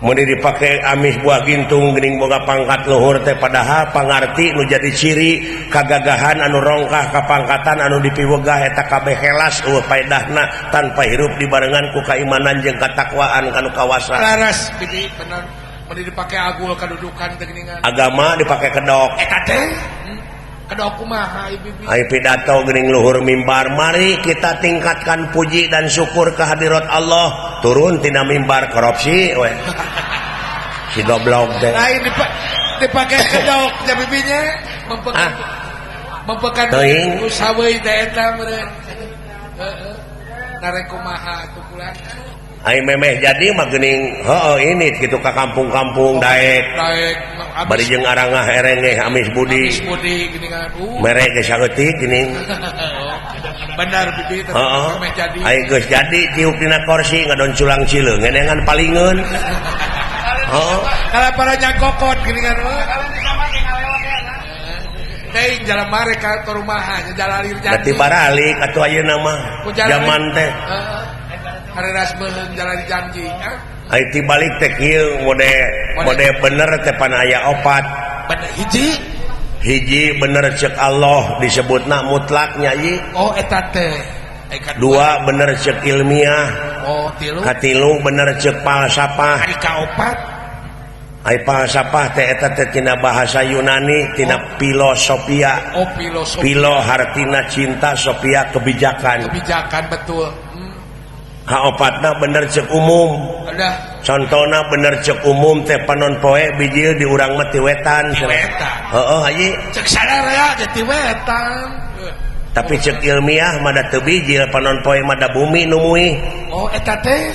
Mun dipake amis buah gintung geuning boga pangkat luhur teh padahal pangarti nu jadi ciri kagagahan anu rongkah kapangkatan anu dipiwegah eta kabeh helas eueuh paedahna tanpa hirup dibarengan ku kaimanan jeung katakwaan kanu kawasa.
Laras bibi bener mun dipake agul kadudukan teh geuningan.
Agama dipake kedok.
Eta teh kedok kumaha bibi?
Ai pidato geuning luhur mimbar, mari kita tingkatkan puji dan syukur kehadirat Allah, turun tina mimbar korupsi we. Si goblok teh.
Lain dipake kedok ja bibinya mempekan mempekan usaha teh eta meureun. Heeh. Narek kumaha atuh kula.
Ai memeh jadi mah geuning heueuh ini kitu ka kampung-kampung daek.
Daek
bari jeung arangah erengeh amis budi.
Amis budi geuningan.
Mere geus saeutik geuning.
Bener bibi teh memeh jadi.
Ai geus jadi tiuk dina kursi ngadon culang cileung ngeunengan palingeun. Heeh.
Kalau para nyangkokot geuningan mah. Teuing jalan mare ka rumahan jalalir janji.
Berarti baralik atuh ayeuna mah zaman teh.
Heeh. Hareras beuheung jalan janji.
Ai ti balik teh kieu mode mode bener teh pan aya opat.
Bener hiji.
Hiji bener cek Allah disebutna mutlak nya ieu.
Oh eta teh.
Dua bener cek ilmiah.
Oh tilu.
Katilu bener cek falsafah.
Ari kaopat.
Ai falsafah teh eta teh tina bahasa Yunani tina filosofia.
Oh filosofi.
Filo hartina cinta, sofia kebijakan.
Kebijakan betul.
Kaopatna bener cek umum.
Udah.
Contona bener cek umum teh panon poe bijil di urang mah ti wetan.
Ti wetan.
Heeh haji.
Cek sadaya ge ti wetan.
Tapi cek ilmiah mah da teu bijil panon poe mah da bumi nu muih.
Oh eta teh.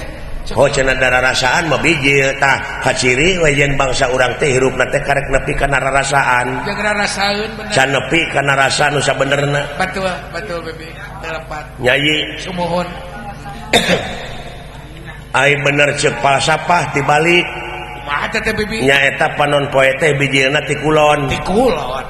Oh cenah dararasaan mah bijil tah kaciri we yen bangsa urang teh hirupna teh karek nepi kana rarasaan.
Jeung rarasaeun bener.
Can nepi kana rasa nu sabenerna.
Betul, betul bibi. Telepat.
Nyai
sumuhun.
Ai bener cek falsafah tibalik.
Kumaha teh bibi?
Nyaeta panon poe teh bijilna ti kulon.
Ti kulon.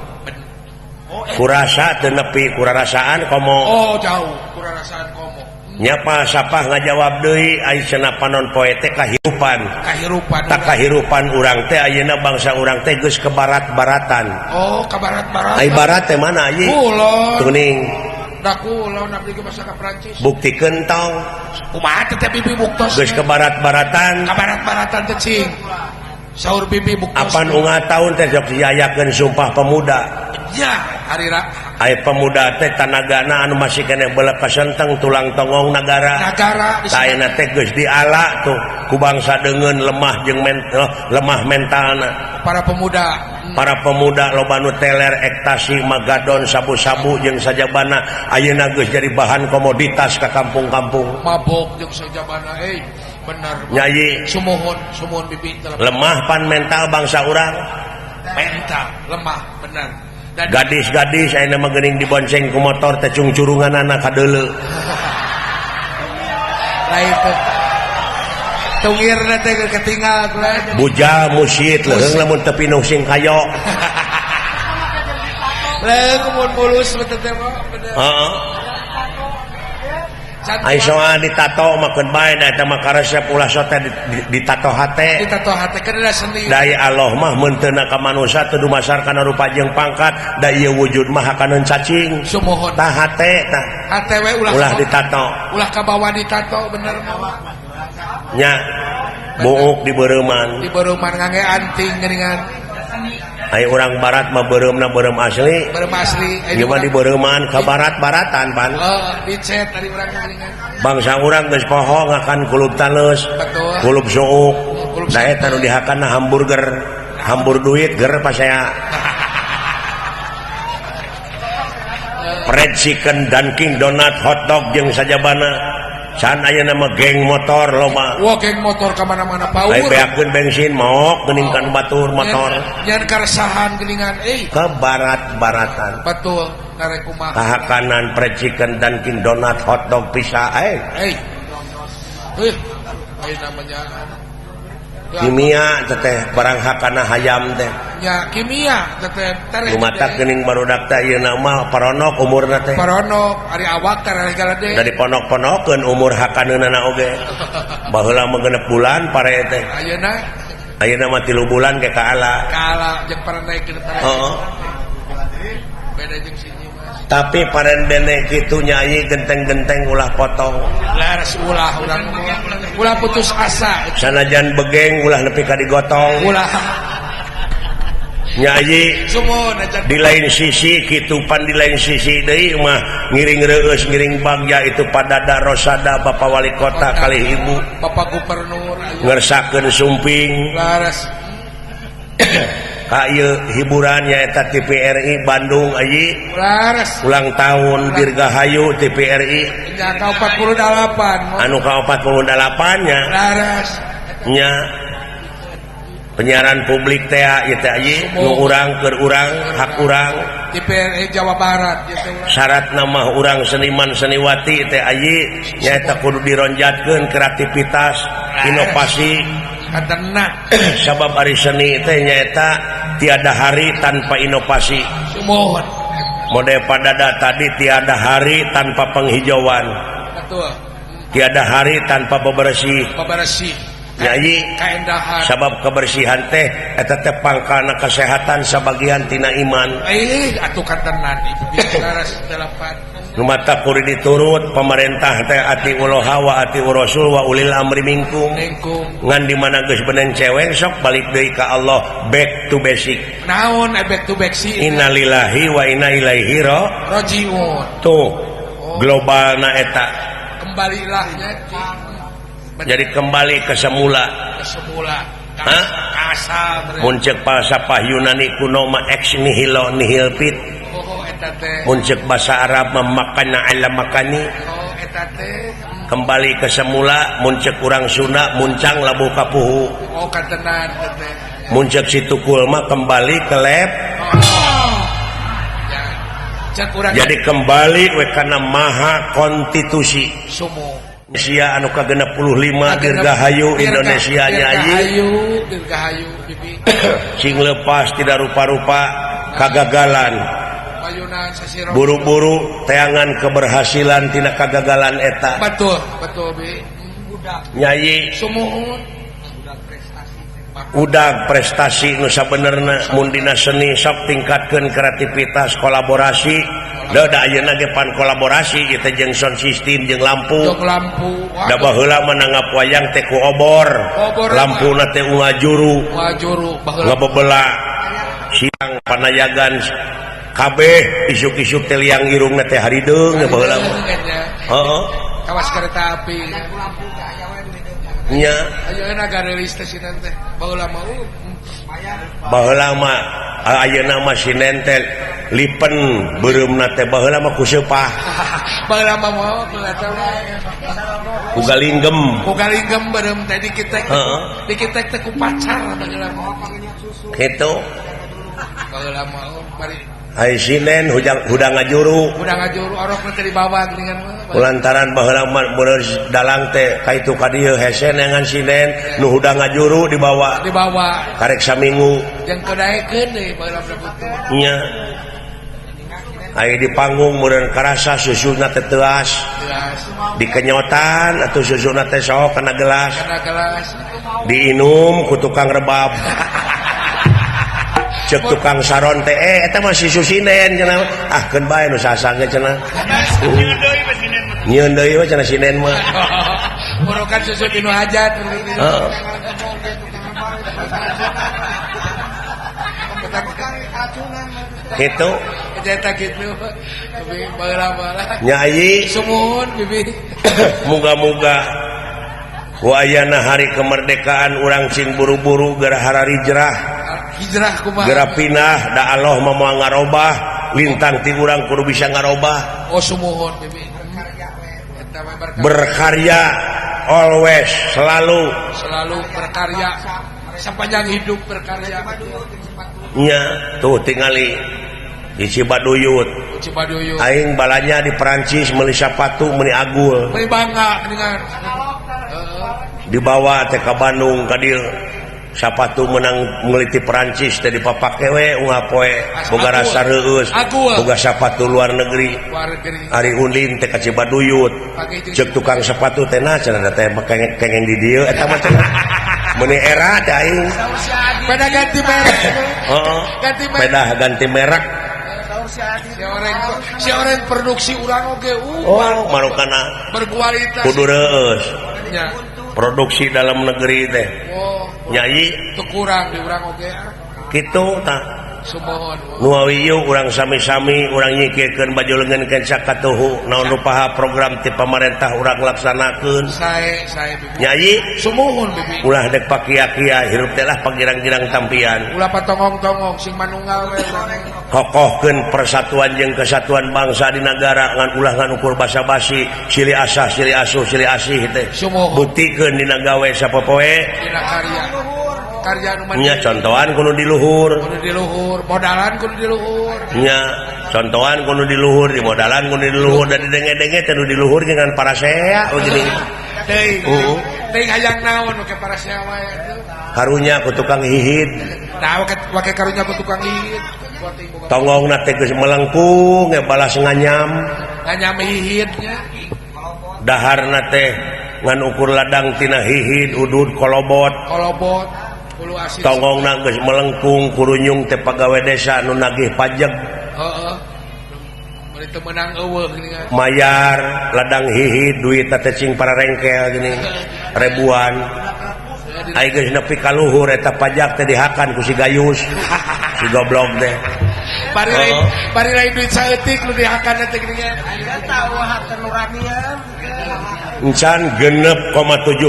Oh,
kurasa teu nepi kurarasaan komo.
Oh jauh kurarasaan komo.
Nya falsafah ngajawab deui ai cenah panon poe teh kahirupan.
Kahirupan.
Tak kahirupan urang teh ayeuna bangsa urang teh geus ke barat-baratan.
Oh, ka barat-baratan.
Ai barat teh mana ieu?
Kulon.
Kuning.
Da kulon abdi ge basa ka Prancis.
Buktikeun tong.
Kumaha teh bibi buktos?
Geus ke barat-baratan.
Ka barat-baratan teh cing. Saur bibi buktos.
Apan unggal taun teh sok diayakeun sumpah pemuda.
Ya, hari ra.
Ai pemuda teh tanagana anu masih keneh beuleuh kasenteng tulang tonggong nagara.
Nagara
ayeuna teh geus diala tuh ku bangsa deungeun lemah jeung lemah mentalna.
Para pemuda.
Para pemuda loba nu teler ektasi magadon sabu-sabu jeung sajabana ayeuna geus jadi bahan komoditas ka kampung-kampung.
Mabok jeung sajabana euy bener.
Nyai
sumuhun sumuhun bibi teh.
Lemah pan mental bangsa urang.
Mental lemah bener. Dan
gadis-gadis ayeuna mah geuning dibonceng ku motor teh cungcurunganana ka deuleu.
Lain teh. Tungirna teh ketinggal kula.
Bujal musyid leuheung lamun teu pinuh sing kayo.
Leuheung mun mulus teh teh mah bener.
Heeh. Ai soal ditato mah keun bae da eta mah karesep ulah sote ditato hate.
Ditato hate kan da seni.
Da Allah mah meunteuna ka manusia teu dumasar kana rupa jeung pangkat, da ieu wujud mah hakaneun cacing.
Sumuhun.
Tah hate tah.
Hate we ulah
ulah ditato.
Ulah kabawa ditato bener mah.
Nya buuk di beureman.
Di beureman ngangge anting geuningan.
Ai urang barat mah beureumna beureum asli.
Beureum asli.
Ieu mah di beureman ka barat-baratan pan.
Heeh, dicet ari urang geuningan.
Bangsa urang geus poho ngakan kulub taleus.
Betul.
Kulub suuk. Da eta nu dihakanna hamburger. Hambur duit ger pasea. Fried chicken, Dunkin Donut, hotdog jeung sajabana. San ayeuna mah geng motor loba.
Wah, geng motor ka mana-mana paur.
Ai beakeun bensin maok geuning kan batur motor.
Nyan karesahan geuningan euy.
Ke barat-baratan.
Betul, karek kumaha.
Kahakanan fried chicken, Dunkin Donut, hotdog, pizza euy.
Euy. Euy, ai namanya
kimia teteh barang hakana hayam teh.
Ya kimia teteh tereh.
Lumatak geuning barudak teh ieu mah paronok umurna teh.
Paronok ari awak tereh galede.
Da diponok-ponokeun umur hakaneunana oge. Baheula mah 6 bulan pare teh.
Ayeuna
Ayeuna mah 3 bulan ge kaala.
Kaala jeung paranaikeun paranaik.
Heeh.
Beda jeung si Nyimas.
Tapi paren bene kitu nyai genteng-genteng ulah potong.
Laras ulah urang ulah putus asa.
Sanajan begeng ulah nepi ka digotong.
Ulah.
Nyai di lain sisi kitu pan di lain sisi deui mah ngiring reueus ngiring bagja itu Padada Rosada Bapak Wali Kota kalih Ibu
Bapak Gubernur
ngersakeun sumping
laras
ka ieu hiburan nyaeta TVRI Bandung ayi
laras
ulang tahun Dirgahayu TVRI
nya ka 48
anu ka 48 nya
laras
nya penyiaran publik teh ieu teh ieu nu urang keur urang hak urang
TVRI Jawa Barat ieu teh
syarat nama urang seniman seniwati teh ieu nyaeta kudu dironjatkeun kreativitas inovasi
katenna
sabab ari seni teh nyaeta tiada hari tanpa inovasi
sumuhun
mode padada tadi tiada hari tanpa penghijauan
betul
tiada hari tanpa bebersih
bebersih
nyai sabab kebersihan teh eta teh pangkalna kesehatan sabagian tina iman
atuh katenan ibu laras delapan
nu mata kudu diturut pemerintah teh ati uloha wa ati rasul wa ulil amri minkum ngan di mana geus benen cewek sok balik deui ka Allah back to basic
naon back to basic
innalillahi wa inna ilaihi
rajiun
tuh globalna eta
kembalilah nya
jadi kembali ke semula.
Hah?
Mun ceuk falsafah Yunani kuno mah ex nihilo nihil fit. Mun ceuk bahasa Arab mah makana ala makani. Kembali ke semula mun ceuk urang Sunda muncang labuh kapuhu. Mun ceuk si Tukul mah kembali ke lab. Jadi kembali we kana maha konstitusi. Indonesia anu ka-65 Dirgahayu Indonesia nyayi
Dirgahayu bibi
sing lepas tidak rupa-rupa kagagalan buru-buru teangan keberhasilan tina kagagalan eta
betul betul bi
nyayi
sumuhun
udag prestasi nu sabenerna mun dina seni sok tingkatkeun kreativitas kolaborasi da ayeuna ge pan kolaborasi ieu teh jeung sound system jeung lampu da baheula mah nanggap wayang teh ku obor lampuna teh ungajuru ngabebela siang panayagan kabeh isuk-isuk teh liang irungna teh harideung baheula mah heeh
kawas kereta api
nya
ayeuna gareulis teh sinan teh baheula mah
baheula mah ayeuna mah sinen teh lipen beureumna teh baheula mah ku seupah
baheula mah moal
ku galinggem
beureum teh dikitek dikitek teh ku pacar baheula mah
kitu
baheula mah bari
ai sinen hudang ngajuru
orokna teh dibawa geuningan mah
lantaran baheula mah bener dalang teh ka itu ka dieu hese neangan sinen nu hudang ngajuru dibawa karek saminggu
jeung kedaekeun deui baheula mah butuh
nya ai di panggung meureun karasa susuna teh teuas dikenyotan atuh susuna teh sok kana gelas diinum ku tukang rebab cek tukang saron teh eta mah si susinen cenah ah keun bae nu sasang ge cenah nyieun deui we cenah sinen mah
murukan susu tinu hajat
heeh kitu
eta kitu bibi baheula mah
nyai
sumuhun bibi
muga-muga wayana hari kemerdekaan urang cing buru-buru geura hijrah
hijrah kumaha
geura pindah da Allah mah moal ngarobah lintang ti urang kudu bisa ngarobah
oh sumuhun bibi
berkarya always selalu
selalu berkarya sepanjang hidup berkarya
nya tuh tingali di Cibaduyut aing balanya di Perancis meuli sapatu meuni agul
meuni bangga dengan
dibawa teh ka Bandung ka dieu sapatu menang meuliti Perancis teh dipapake we unggal poe boga rasa reueus boga sapatu luar negeri ari ulin teh ka Cibaduyut ceuk tukang sapatu teh nah cenah teh kengeng di dieu eta mah cenah. Meuni era teh aing.
Peda ganti merek.
Heeh.
Ganti merek.
Peda ganti merek.
Si orang produksi urang oge
oh marukana
berkualitas.
Kudu reueus.
Nya.
Produksi dalam negeri teh.
Oh,
Nyai
teu kurang di urang oge.
Kitu tah.
Sumohon.
Nu awieu urang sami-sami urang nyikirkeun baju leungeun kenca katuhu naon rupaha program ti pamarentah urang laksanakeun.
Sae sae bibi.
Nyai
Sumuhun bibi.
Ulah dek pakia-kia hirup teh lah pagirang-girang tampian.
Ulah patongong-tongong sing manunggal we.
Kokohkeun persatuan jeung kesatuan bangsa di nagara ngan ulah ngan ukur basa-basi silih asah silih asuh silih asih teh.
Sumuhun.
Buktikeun dina gawe sapopoe.
Dina karya. Karya nu
nya contohan kudu di luhur.
Kudu di luhur, modalan kudu di luhur.
Nya contohan kudu di luhur, di modalan kudu di luhur, dan didenge-denge teh nu di luhur dengan parasea oh gini.
Teuing. Teuing hayang naon make parasea wae atuh.
Karunya ku tukang hihid.
Nah, wake karunya ku tukang hihid.
Tonggongna teh geus melengkung ge balas nganyam.
Nganyam hihidnya.
Daharna teh ngan ukur ladang tina hihid udud kolobot.
Kolobot.
Tonggongna geus melengkung kurunyung teh pagawe desa nu nagih pajak.
Heeh. Meuni teu meunang eueuh geuningan.
Mayar ladang hihid duit teh cing pararengkel geuning ribuan. Ai geus nepi ka luhur eta pajak teh dihakan ku si Gayus. Si goblok teh.
Bari lain, bari lain duit saeutik nu dihakan teh geuningan.
Encan 6,7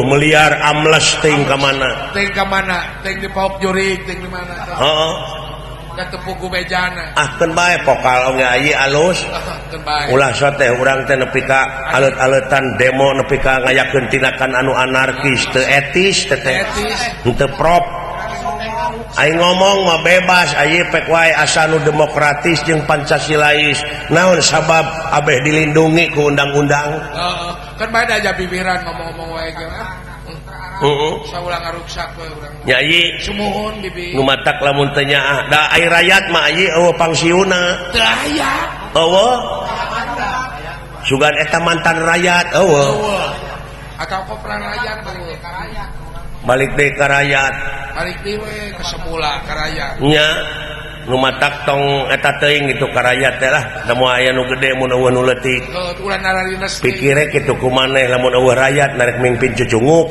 miliar amles ting ka mana?
Ting ka mana? Ting di paok jurig, ting di mana?
Heeh.
Da teu pugu bejana.
Ah keun bae pokal oge ayi alus.
Keun bae.
Ulah so teh urang teh nepi ka alet-aletan demo nepi ka ngayakeun tindakan anu anarkis, teu etis teh teh.
Etis.
Henteu prop. Aing ngomong mah bebas, ayi pek wae asa nu demokratis jeung Pancasilais. Naon sabab abeh dilindungi ku undang-undang?
Heeh. Kan bae aja bibiran ngomong-ngomong wae ge.
Heeh.
Saulah ngaruksak we urang.
Nyai
sumuhun bibi.
Nu matak lamun teu nyaah, da ai rakyat mah ayi eueuh pangsiuna.
Teu aya.
Eueuh. Sugan eta mantan rakyat eueuh.
Atau kok pernah rakyat
balik deui ka rakyat.
Balik deui we ke semula ka rakyat.
Nya nu matak tong eta teuing gitu ka rakyat teh lah, da moal aya nu gede mun eueuh nu leutik.
Heuh, ulah nararines.
Pikire kitu ku maneh lamun eueuh rakyat narek mimpin cucunguk.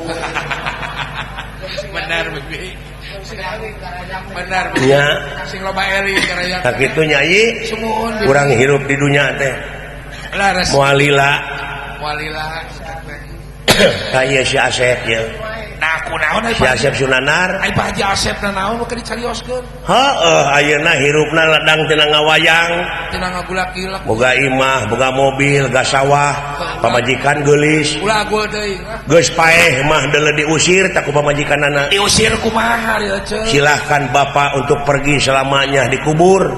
Benar bibi. Benar bibi.
Nya
sing loba eling ka rakyat.
Tah kitu nyai.
Sumuhun bibi.
Urang hirup di dunya teh.
Laras.
Moal lila.
Moal lila.
Ka ieu si Asep ieu.
Nah, kunaon ai
Si Asep Sunanar?
Ai Pak Haji Asep na naon nu dicarioskeun?
Heeh, ayeuna hirupna ladang tina ngawayang.
Tina ngagulak-gilak.
Boga imah, boga mobil, ga sawah, pamajikan geulis.
Ulah agul teuing.
Geus paeh mah deuleu diusir tak ku pamajikanana.
Diusir kumaha ieu ceuk?
Silahkan bapak untuk pergi selamanya dikubur.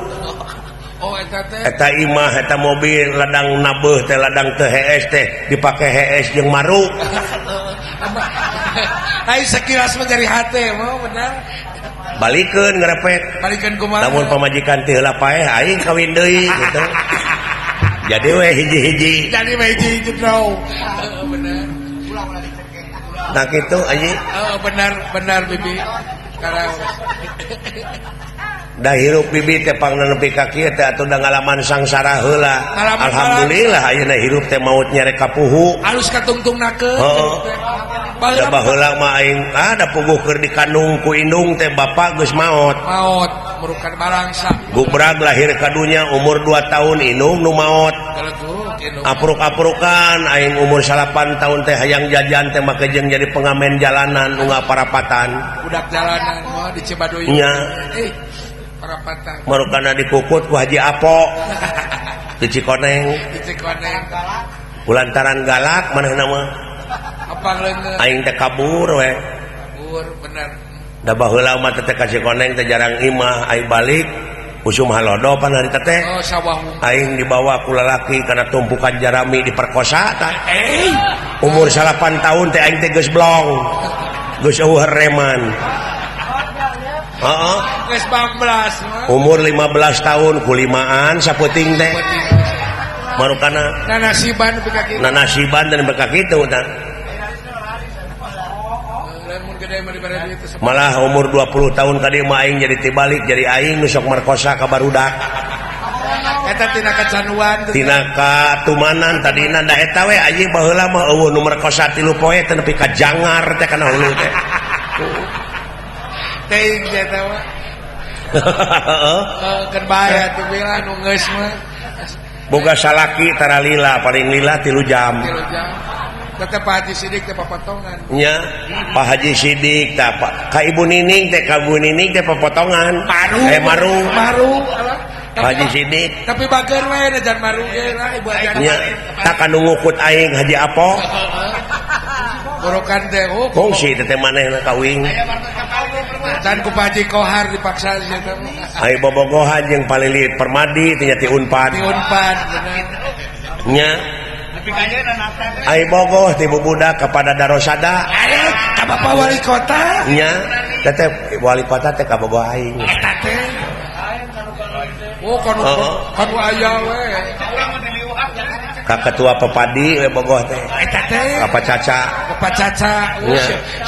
Oh, eta teh.
Eta imah, eta mobil, ladang nabeuh teh, ladang teu hees teh, dipake hees jeung maru.
Ai sekilas mencari hate mau benar.
Balikeun ngerepek.
Balikeun kumaha?
Lamun pamajikan teh heula paeh aing kawin deui gitu. Jadi we hiji-hiji.
Jadi we hiji-hiji draw. Heeh bener.
Nah kitu anjing.
Heeh benar benar bibi. Karena
Da hirup bibi teh pangna nepi ka kieu teh atuh da ngalaman sangsara heula. Alhamdulillah ayeuna hirup teh maut nyarek kapuhu.
Alus katungtungnakeun.
Heeh. Da baheula mah aing da puguh keur dikandung ku indung teh bapak geus maot.
Maot merukan barangsa.
Gubrag lahir ka dunya umur 2 tahun indung nu maot. Apruk-aprukan aing umur 8 tahun teh hayang jajan teh make jeung jadi pengamen jalanan unggal parapatan.
Budak jalanan mah di Cibaduy.
Nya.
Parapatan.
Marukana dikukut ku Haji Apo. Di Cikoneng.
Di Cikoneng.
Kulantaran galak manehna mah.
Apang leungeun.
Aing teh kabur we.
Kabur bener.
Da baheula mah teh ka Cikoneng teh jarang imah, aing balik usum halodo pan harita teh.
Oh, sawah.
Aing dibawa ku lalaki kana tumpukan jarami diperkosa tah. Umur 8 tahun teh aing teh geus blong. Geus eueuh reman. Heeh.
Geus 15 mah.
Umur 15 tahun kulimaan saputing teh. Marukana
nanasiban nepi ka kitu.
Nanasiban dan nepi ka kitu tah.
Lamun
Malah umur 20 tahun tadi mah aing jadi tibalik jadi aing nu sok markosa ka barudak.
Eta tina kacanuan
tina katumanan tadina da eta we anjing baheula mah eueuh nu markosa 3 poe teh nepi ka jangar teh kana hulu teh.
Teuing eta mah. Heeh. Keun bae atuh bilah nu geus mah.
Boga salaki tara lila paling lila 3 jam.
3 jam. Tetep Pak Haji Sidik teh papotongan.
Nya, Pak Haji Sidik tah ka Ibu Nining teh ka Ibu Nining teh papotongan.
Maru.
Maru.
Maru.
Pak Haji Sidik.
Tapi bager we jan maru ge lah ibu aja.
Nya, tak kanu ngukut aing Haji Apo.
Borokan teh oh.
Kongsi teh manehna ka uing.
Dan ku Pak Haji Kohar dipaksa sia teh.
Ai bobogohan jeung palilit Permadi teh nya ti Unpad.
Ti Unpad bener.
Nya. Ai bogoh ti bubudak kepada Darosada.
Ayo ka Bapak Wali Kota.
Nya, teteh wali kota teh ka bogoh aing.
Eta teh. Oh, kanu kanu aya we.
Ka ketua Pepadi we bogoh teh.
Eta teh.
Ka Caca.
Ka Caca.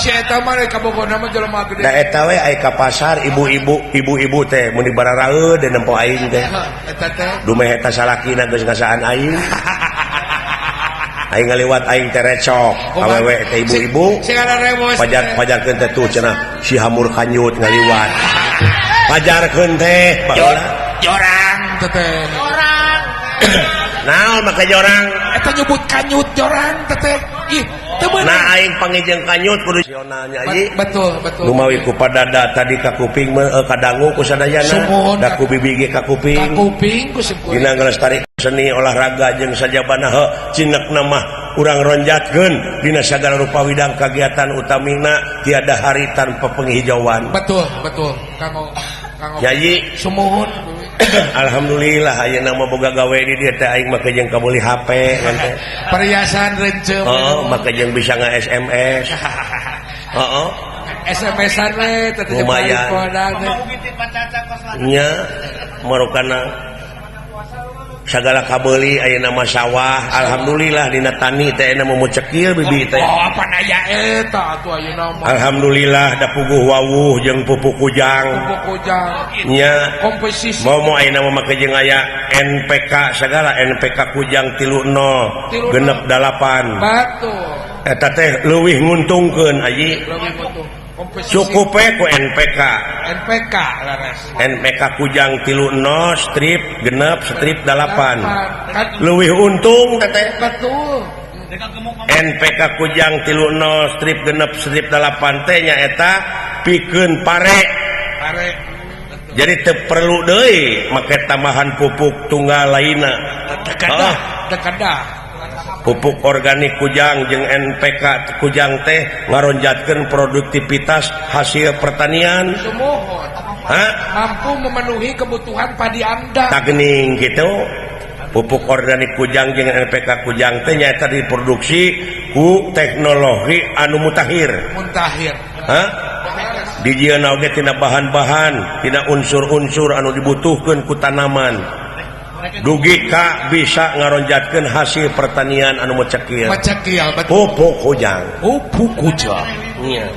Si eta mah ka bogohna mah jelema gede.
Da eta we ai ka pasar ibu-ibu ibu-ibu teh mun dibararaeud nempo aing teh.
Eta teh.
Dumeh eta salakina geus ngasaan aing. Aing ngaliwat aing teh recok awewe teh ibu-ibu pajar-pajarkeun teh tuh cenah si hamur kanyut ngaliwat pajarkeun teh
jorang teh
jorang
naon make jorang
eta nyebut kanyut jorang teh ih teu meunang
nah aing pangijeng kanyut kudu sionalnya ieu
betul betul
lumawi ku padada tadi ka kuping kadangu ku sadayana da ku bibi ge ka kuping
ka kuping ku simkuring
dina ngalestari seni olahraga jeung sajabana heuh cinekna mah urang ronjatkeun dina sagala rupa widang kagiatan utamina tiada hari tanpa penghijauan.
Betul betul kanggo kanggo
Yayi
sumuhun.
Alhamdulillah ayeuna mah boga gawe di dieu teh aing make jeung kabeuli HP teh
perhiasan rencem
heeh make jeung bisa nga-SMS heeh
SMS-an we teh
lumayan nya marukana sagala kabeuli ayeuna mah sawah alhamdulillah dina tani teh ayeuna mah cekil bibi teh.
Oh apa aya eta atuh ayeuna mah.
Alhamdulillah da puguh wawuh jeung pupuk kujang.
Pupuk kujang.
Nya
komposisi.
Momo ayeuna mah make jeung aya NPK sagala NPK kujang 30 genep 8.
Betul.
Eta teh leuwih nguntungkeun ayi.
Leuwih untung.
Cukup we ku NPK.
NPK laras.
NPK kujang 30 strip genep strip 8. Leuwih untung teteh.
Betul.
NPK kujang 30 strip genep strip 8 teh nyaeta pikeun pare.
Pare.
Jadi teu perlu deui make tambahan pupuk tunggal lainna.
Teu kedah.
Pupuk organik kujang jeung NPK kujang teh ngaronjatkeun produktivitas hasil pertanian.
Sumuhun.
Hah?
Mampu memenuhi kebutuhan padi Anda.
Tah geuning kitu. Pupuk organik kujang jeung NPK kujang teh nyaeta diproduksi ku teknologi anu mutakhir.
Mutakhir.
Hah? Dijieunna oge tina bahan-bahan, tina unsur-unsur anu dibutuhkeun ku tanaman. Dugi ka bisa ngaronjatkeun hasil pertanian anu mecekil.
Mecekil betul.
Pupuk kujang.
Pupuk kujang.
Nya.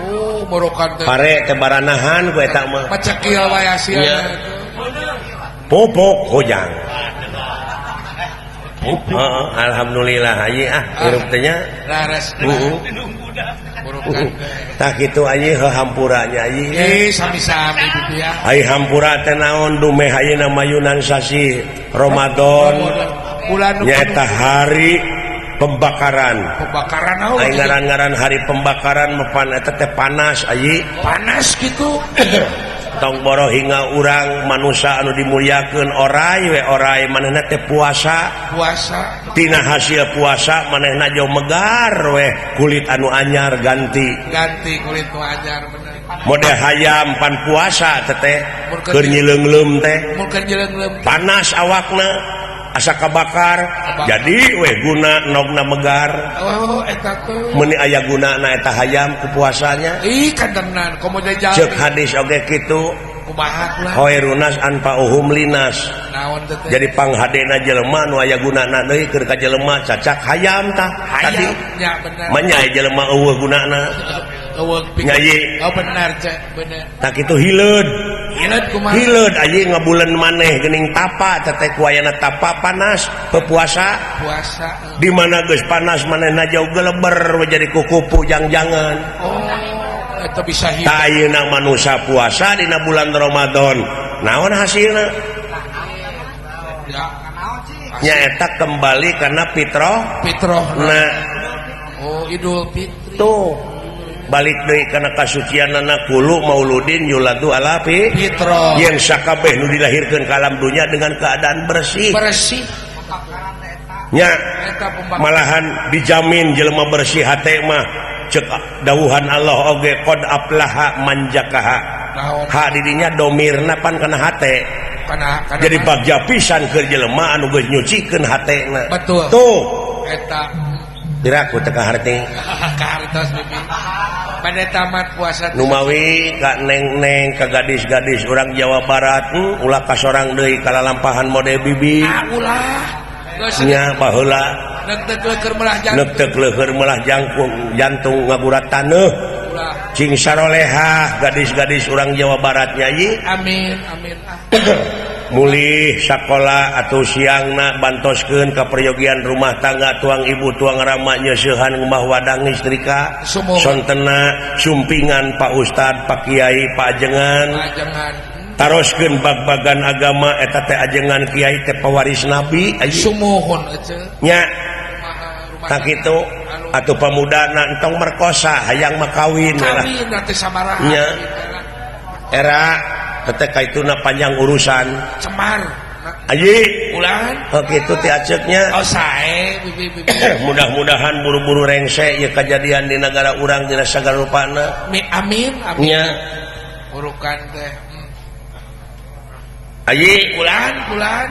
Oh, morokan teh.
Pare teh baranahan ku eta mah.
Mecekil wae hasilna.
Pupuk kujang. Pupuk. Heeh, alhamdulillah haji ah hirup teh nya.
Laras.
Heeh. Tah kitu ayi heuh hampura nya ayi.
Eh sami-sami bibi ya.
Ai hampura teh naon dumeh ayeuna mayunan sasi Ramadan.
Bulan
nyaeta hari pembakaran.
Pembakaran naon?
Ai ngaran-ngaran hari pembakaran mah eta teh panas ayi.
Panas kitu.
Tong boro hingga urang manusia anu dimuliakeun orai we orai manehna teh puasa.
Puasa.
Tina hasil puasa manehna jauh megar we kulit anu anyar ganti.
Ganti kulit nu anyar bener.
Model hayam pan puasa teteh keur nyileungleum teh.
Mun keur nyileungleum.
Panas awakna asa kabakar. Jadi we guna nogna megar.
Oh eta teh.
Meuni aya gunana eta hayam ku puasanya.
Ih kantenan komo jajan.
Ceuk hadis oge kitu.
Kumaha kula?
Khairunas anfa'uhum linas.
Naon teh?
Jadi panghadena jelema nu aya gunana deui keur ka jelema cacak hayam tah. Tadi
nya bener.
Manya jelema eueuh gunana.
Eueuh
Nyai.
Oh benar cek, bener.
Tah kitu hileud.
Hileud kumaha?
Hileud aja ngabulan maneh geuning tapa teh ku ayana tapa panas pepuasa.
Puasa.
Di mana geus panas manehna jauh geleber we jadi kukupu jang-jangan.
Oh, eta bisa hidup.
Tah ayeuna manusia puasa dina bulan Ramadan. Naon hasilna?
Ya.
Nyaeta kembali karena fitroh.
Fitroh.
Nah.
Oh, Idul Fitri.
Tuh. Balik deui kana kasucianana kulu mauludin yuladu ala
fitroh.
Yang sakabeh nu dilahirkeun ka alam dunya dengan keadaan bersih.
Bersih.
Nya. Malahan dijamin jelema bersih hate mah cek dawuhan Allah oge qad aflaha man zakaha. Ha didinya domirna pan kana hate. Jadi bagja pisan keur jelema anu geus nyucikeun hatena.
Betul.
Tuh.
Eta
diraku teh kaharti.
Kahartos bibi. Pada tamat puasa
Numawi ka neng-neng ka gadis-gadis urang Jawa Barat ulah kasorang deui kalalampahan mode bibi.
Ah ulah.
Nya baheula neuk leuheur melah jangkung jantung ngagurat taneuh. Cing sarolehah gadis-gadis urang Jawa Barat nyanyi.
Amin amin.
Mulih sakola atau siangna bantoskeun ka peryogian rumah tangga tuang ibu tuang rama nyeusehan ngumah wadang istrika sontena sumpingan Pak Ustad Pak Kiai Pak Ajengan taroskeun bag-bagan agama eta teh ajengan kiai teh pewaris nabi
sumuhun
nya tak kitu atuh pamudana entong merkosa hayang mah kawin nya era ketika itu na panjang urusan
cemar
aji
ulan
kitu ti aceuknya
oh sae bibi bibi
mudah-mudahan buru-buru rengse ieu kajadian di negara urang dina sagala rupana
amin amin
nya
urukan teh
aji
ulan ulan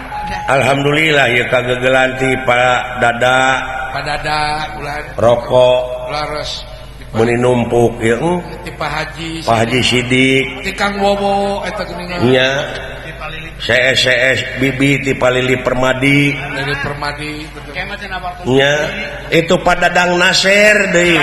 alhamdulillah ieu kagegelan ti Pak Dada
Pak Dada ulan
rokok
lares
meni numpuk ieu
ti Pak Haji
Pak Haji Sidik
ti Kang Wowo eta geuningan
nya CSCS Bibi ti Palili Permadi
dari Permadi
nya itu Pak Dadang Nasir deui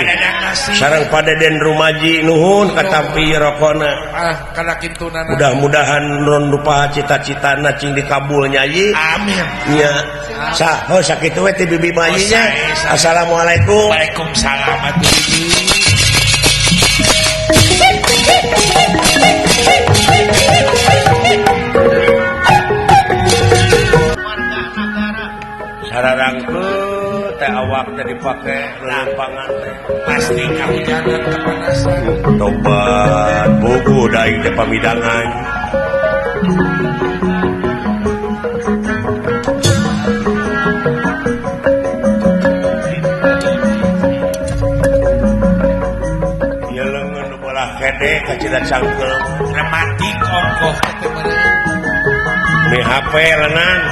sareng Pak Deden Rumaji nuhun katampi rokona
ah kana kintunana
mudah-mudahan ron rupa cita-citana cing dikabul nyayi
amin
nya sah heuh sakitu we ti Bibi mah nya assalamualaikum
waalaikumsalam atuh Bibi.
Sararangkeut teh awak teh dipake lampangan teh
pasti kahujanan kepanasan
tobat buku daing teh pamidangan ieu leungeun nu bolah kede kacida cangkeul
rematik ongkoh teh meureun
mi HP leunang.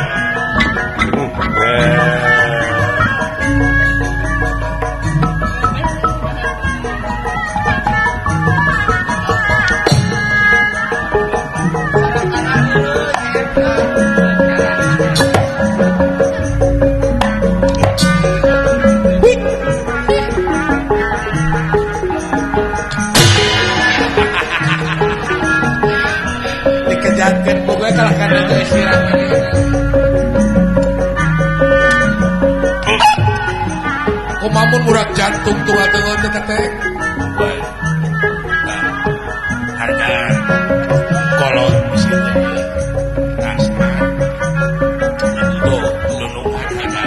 Dikejarkeun boga kalah kana teh sirah. Kumamun murag jantung tuh atau teh teh.
Harga kolot situ. Tasna. Tuh, nunung harga.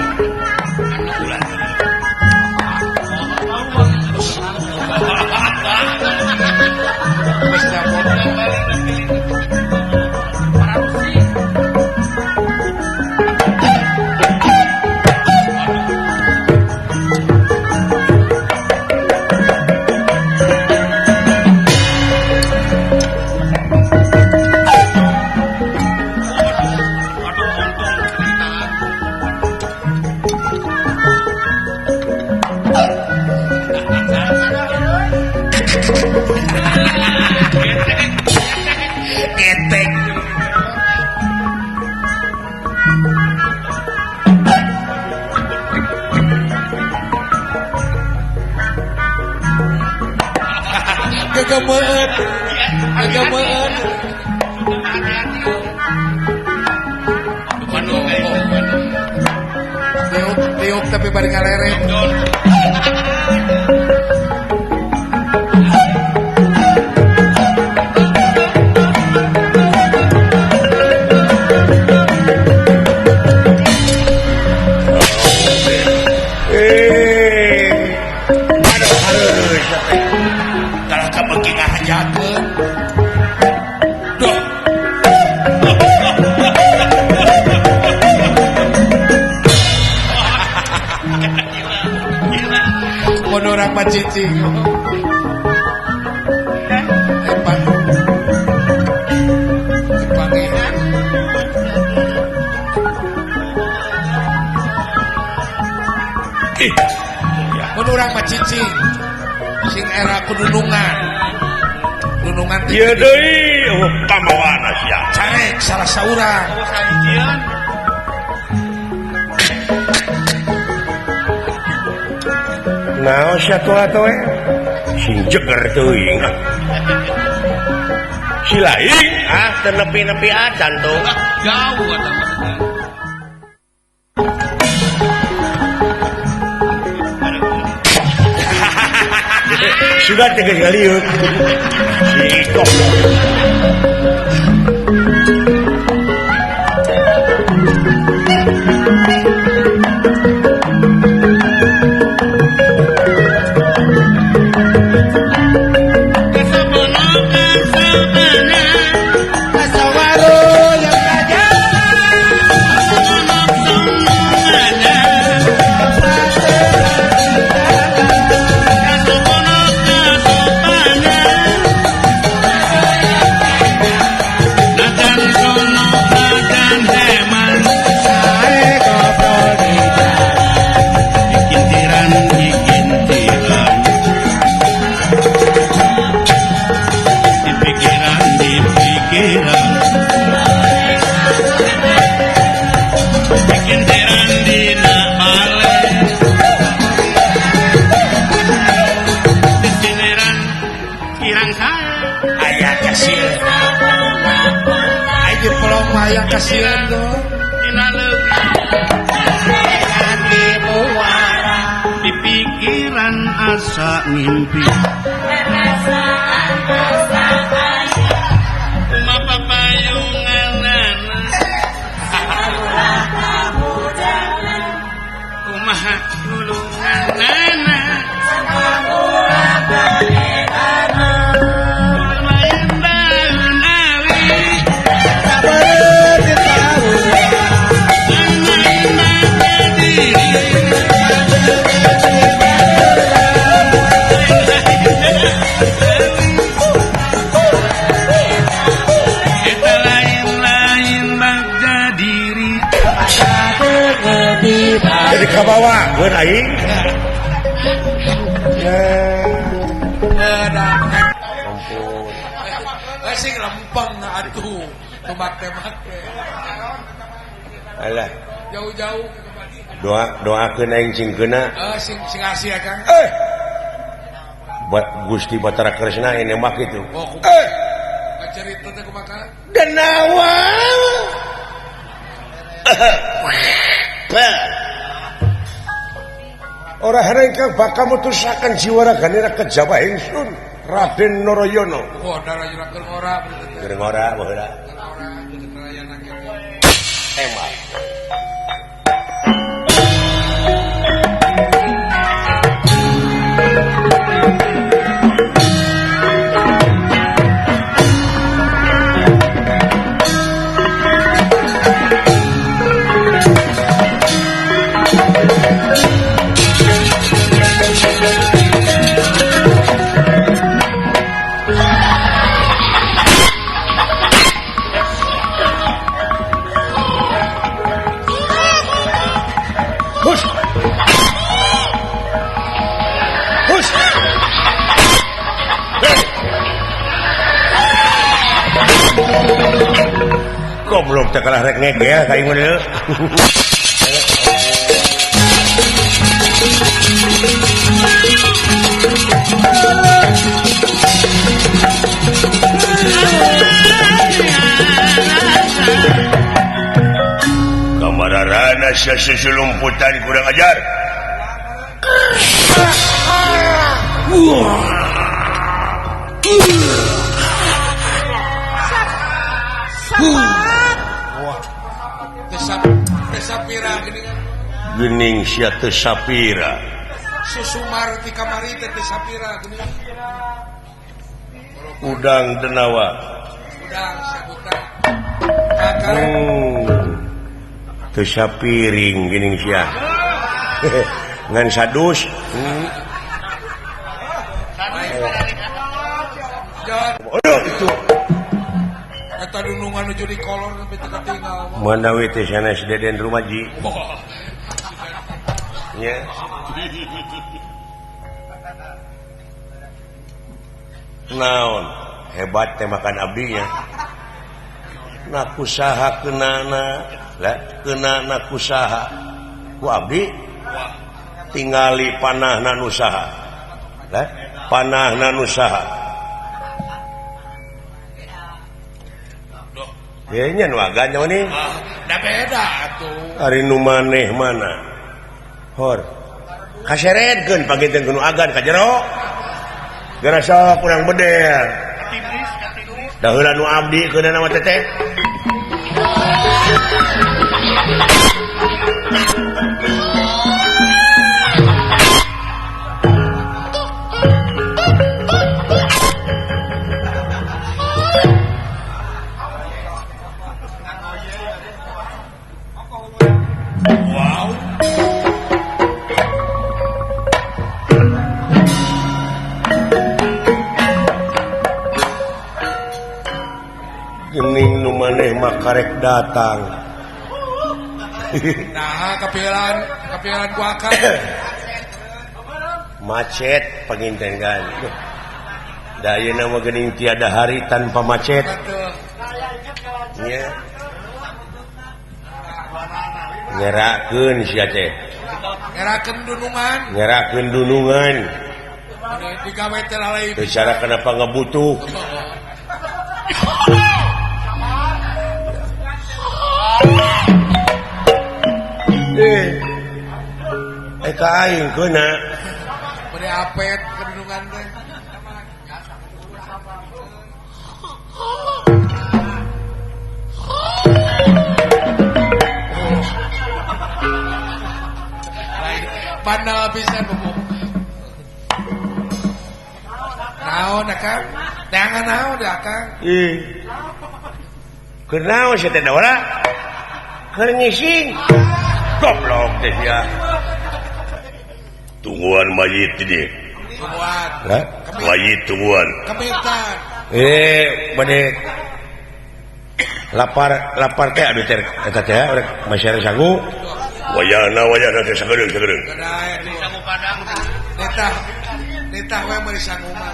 Anu ulah.
Wis Gegemeun. Gegemeun. Tiup tapi bari ngaleret.
Kalau kabeuki ngahajakeun. Duh.
Mun urang mah cicing. Hebat. Dipangihan. Mun urang mah cicing. Sing era kudunungan. Dunungan teh.
Ieu deui eueuh pamawana sia.
Carek salah saurang.
Naon sia tua we? Sing jeger teuing. Si lain ah teu nepi-nepi acan tuh.
Jauh eta mah.
Sudah tiga kali yuk. Si goblok.
Aya kasihan dong.
Di pikiran asa mimpi. Kumaha nulunganana.
Jadi kabawakeun aing. Ampun.
Sing lempeng atuh. Tumak-temak.
Alah.
Jauh-jauh
doa doakeun aing sing keuna.
Sing sing asih Kang.
Gusti Batara Kresna ini mah kitu.
Oh, cerita teh kumaha?
Denawa. Ora hereng bakal mutusaken jiwa ragane ra kejaba ingsun Raden Narayana.
Oh, Narayana keur ngora
Keur ngora baheula. Emang. Goblok teh kalah rek ngegel ka ieu deui. Kamararana sia susulumputan kurang ajar. Gening sia teu sapira.
Susumar ti kamari teh teu sapira geuning.
Udang denawa.
Udang sabutan.
Teu sapiring geuning sia. Ngan sadus. Aduh itu.
Eta dunungan nu jadi kolor sampai teu katinggal.
Mana we teh sanes Deden Rumaji. Nya. Naon hebat teh makan abdinya. Na kusaha keunana, lah keunana kusaha. Ku abdi tingali panahna nu saha. Lah panahna nu saha. Nya nu agan nyawa nih.
Da beda atuh.
Ari nu maneh mana? Hor. Kaseredkeun panginten ku nu agan ka jero. Geura sok urang bedel. Da heula nu abdi keunana mah teteh. Gening nu maneh mah karek datang.
Nah, kapilan ku akang.
Macet panginten kan. Da ayeuna mah geuning tiada hari tanpa macet. Nya. Ngerakeun sia teh.
Ngerakeun dunungan.
Ngerakeun dunungan.
Digawe teh lalai.
Teu cara kenapa ngebutuh. Ka aing keuna.
Bade apet kedunungan teh. Bandal pisan bubuk. Naon akang? Jangan naon deh akang.
Ih. Keur naon sia teh daora? Keur ngising. Goblok teh sia. Tungguan mayit ini.
Tungguan.
Hah? Mayit tungguan.
Kemitan.
Bade lapar teh aduh teh eta teh rek masyarakat sangu. Wayahna teh sagedeung.
Sangu padang. Nitah we meuli sangu mah.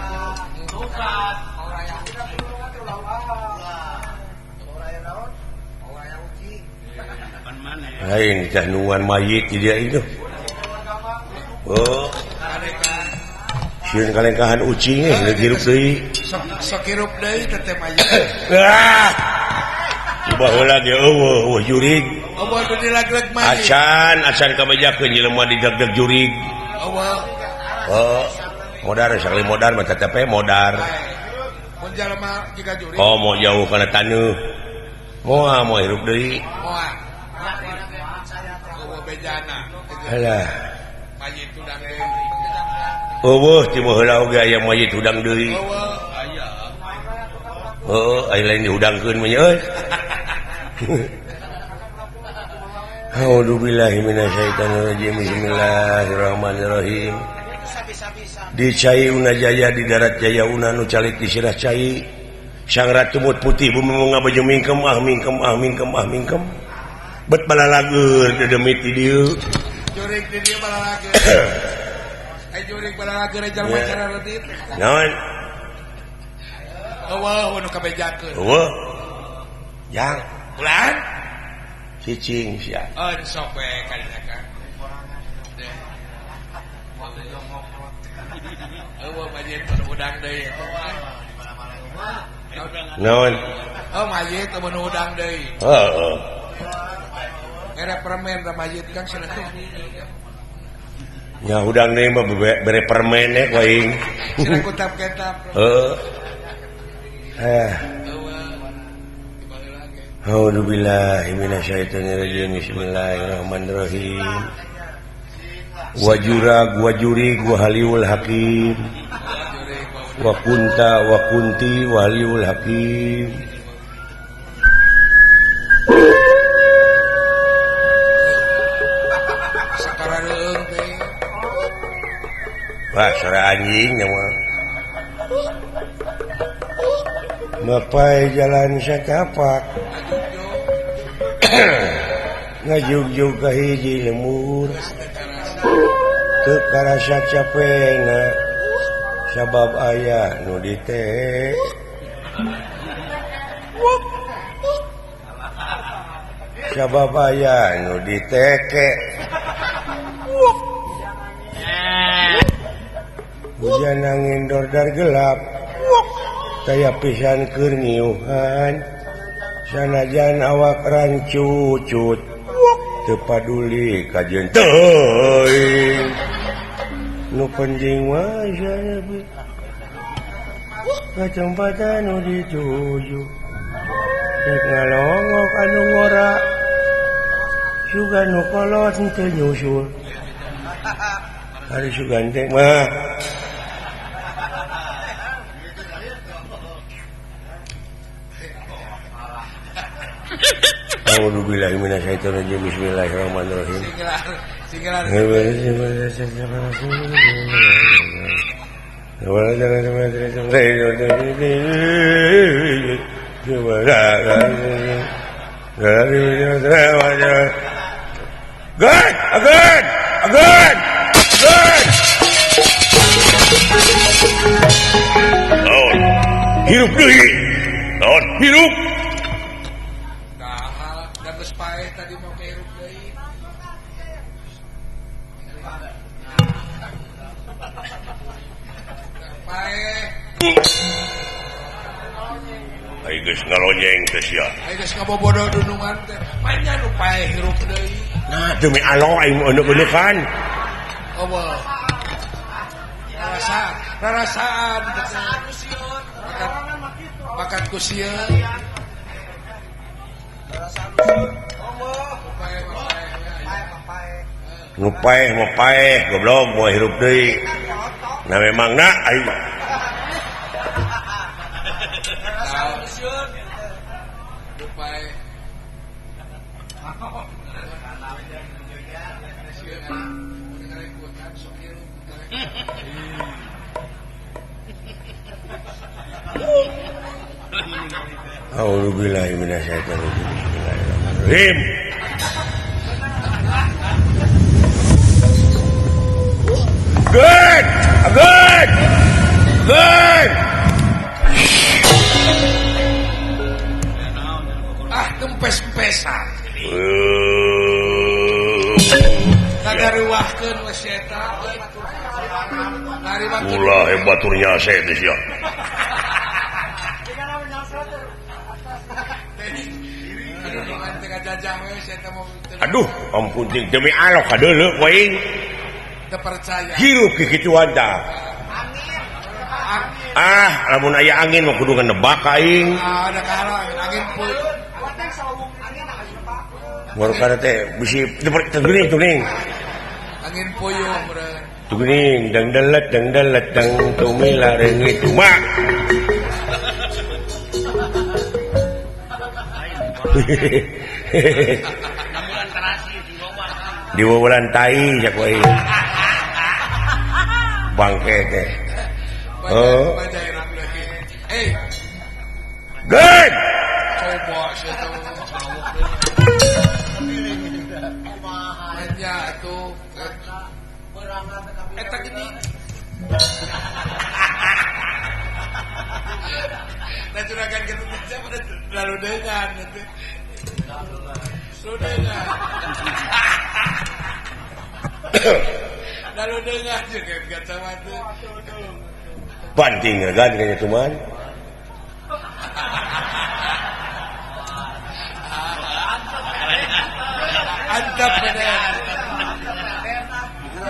Lain teh nungguan mayit di dia itu. Oh. Sieun kalengkahan ucing eh hirup deui.
Sok hirup deui teh teh mayit.
Ah. Baheula ge eueuh jurig.
Eueuh nu dilagleg mayit.
Acan kabejakeun jelema digagleg jurig.
Eueuh.
Oh, modar sakali modar mah tetep modar.
Mun jalma jiga jurig.
Oh, mau jauh kana taneuh. Moal moal hirup deui.
Moal. Eueuh bejana.
Alah.
Mayit hudang deui.
Eueuh ti baheula oge aya mayit hudang deui.
Eueuh aya.
Heuh, aya lain dihudangkeun mah nya euy. A'udzubillahi minasyaitonirrajim. Bismillahirrahmanirrahim. Di cai una jaya di darat jaya una nu calik di sirah cai. Sang ratu mut putih bumi ngabaju mingkem ah mingkem ah mingkem ah mingkem. Bet balalageun dedemit di dieu.
Jurig di dieu balalageun. Ai jurig balalageun jalma cara redit.
Naon?
Eueuh nu kabejakeun.
Eueuh. Jang
bulan
cicing sia. Oh,
sok we kadinya kan. Eueuh mayit udang deui.
Naon?
Oh mayit mun udang deui.
Heeh.
Era permen ra mayit kan cenah.
Ya udang deui mah bere permen we ku aing.
Cenah kutap-ketap.
Heeh. Eh. A'udzubillahi minasyaitonirrajim. Bismillahirrahmanirrahim. Wajurag wajurig wa haliul hakim. Wa kunta wa kunti wa haliul hakim. Wah, suara anjing nyawa. Mapai jalan satapak. Ngajugjug ka hiji lemur. Teu karasa capena sabab aya nu dite. Sabab aya nu diteke. Hujan angin dordar gelap. Kaya pisan keur ngiuhan. Sanajan awak rancucut. Teu paduli kajeun teuing. Nu penting mah sanepi ka tempat anu dituju. Rek ngalongok anu ngora. Sugan nu kolot teu nyusul. Ari sugan teh mah A'udzubillahi minasyaitonirrajim. Bismillahirrahmanirrahim. Good, good, good, good. Naon? Hirup deui. Naon? Hirup.
Tadi mau ke hirup deui. Paeh.
Ai geus ngalonyeng teh sia.
Ai geus ngabobodo dunungan teh. Manya nu paeh hirup deui.
Nah, demi Allah aing euneuh-eunukan.
Eueuh. Rarasaan, rarasaan bakat ku sieun.
Nu paeh mah paeh goblok moal hirup deui. Nah memang na aing mah. A'udzubillahi minasyaitonirrajim. Bismillahirrahmanirrahim. Good! Good! Good!
Ah, kempes-kempesan. Kagaruahkeun we si eta.
Ulah hebat tur nyase teh sia. Aduh, ampun ting demi Allah kadeuleuh ku aing.
Teu percaya.
Hirup kikituan tah. Ah, lamun aya angin mah kudu ngebak aing.
Ah, ada kahalang angin puyuh.
Ngorokana teh bisi teu geuning.
Angin puyuh meureun.
Teu geuning dang delet dang tumila reungit mak. Di wulan tai jak we. Bangke teh. Oh.
Eh.
Good.
Coba sia teh. Nya atuh. Eta gini. Nah curagan gitu aja pada lalu dengan gitu. Sudah. Lalu dengar juga kacamata.
Banting regan kayaknya cuman.
Antap bener.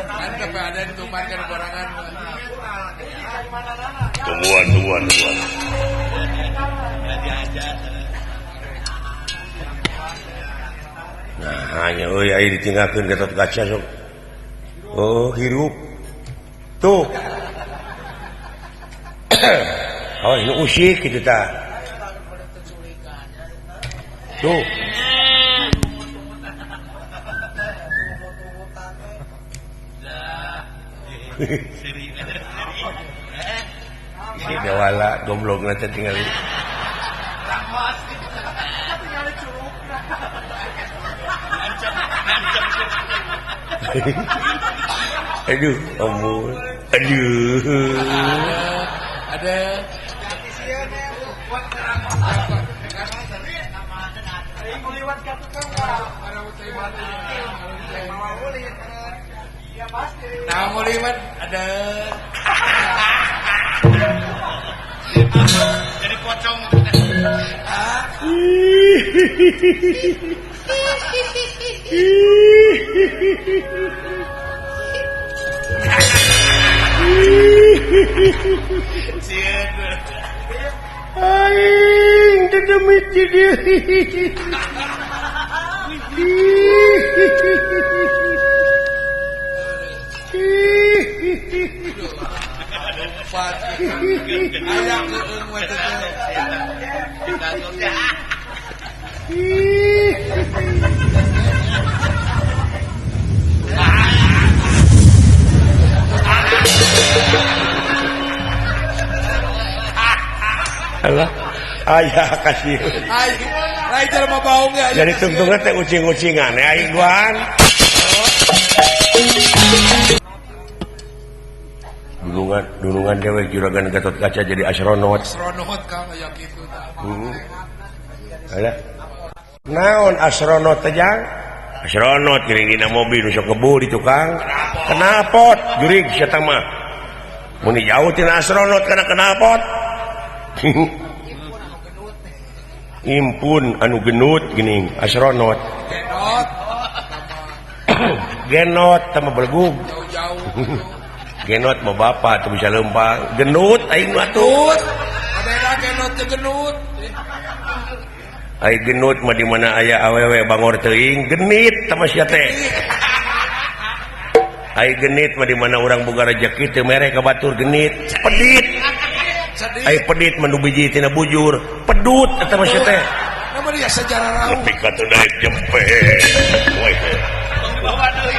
Antap ada tuman kan borangan.
Tungguan. Nah, hanya euy aya ditinggalkeun Gatot Kaca sok. Oh, hirup. Tuh. Oh, ini usik gitu tah. Tuh. Si dewala goblok nanti tinggal. Aduh, ampun. Aduh.
Ada. Nah, mau liwat ada.
Jadi pocong.
Aing dedemit jadi. Alah, ayah kasih. Jadi tungtungnya teh ucing-ucingan ya aing guan. Dunungan dewek juragan Gatot Kaca jadi astronot.
Astronot kang aya kitu tah.
Alah. Naon astronot teh jang? Astronot geuning dina mobil nu sok ngebul di tukang. Knalpot jurig sia mah. Mun jauh tina astronot kana knalpot. Impun anu genut geuning astronot.
Genot.
Genot teh mah belegug.
Jauh-jauh.
Genot mah bapak tuh bisa lempang. Genut aing mah tuh.
Ada genot teh genut.
Ai genut mah di mana aya awewe bangor teuing genit tah mah sia teh. Ai genit mah di mana urang boga rejeki teu mere ka batur genit. Pedit. Ai pedit mah nu biji tina bujur. Pedut eta mah sia teh.
Nama dia sejarah rauh.
Nepi ka teu daek jempe. Woi.
Bawa deui.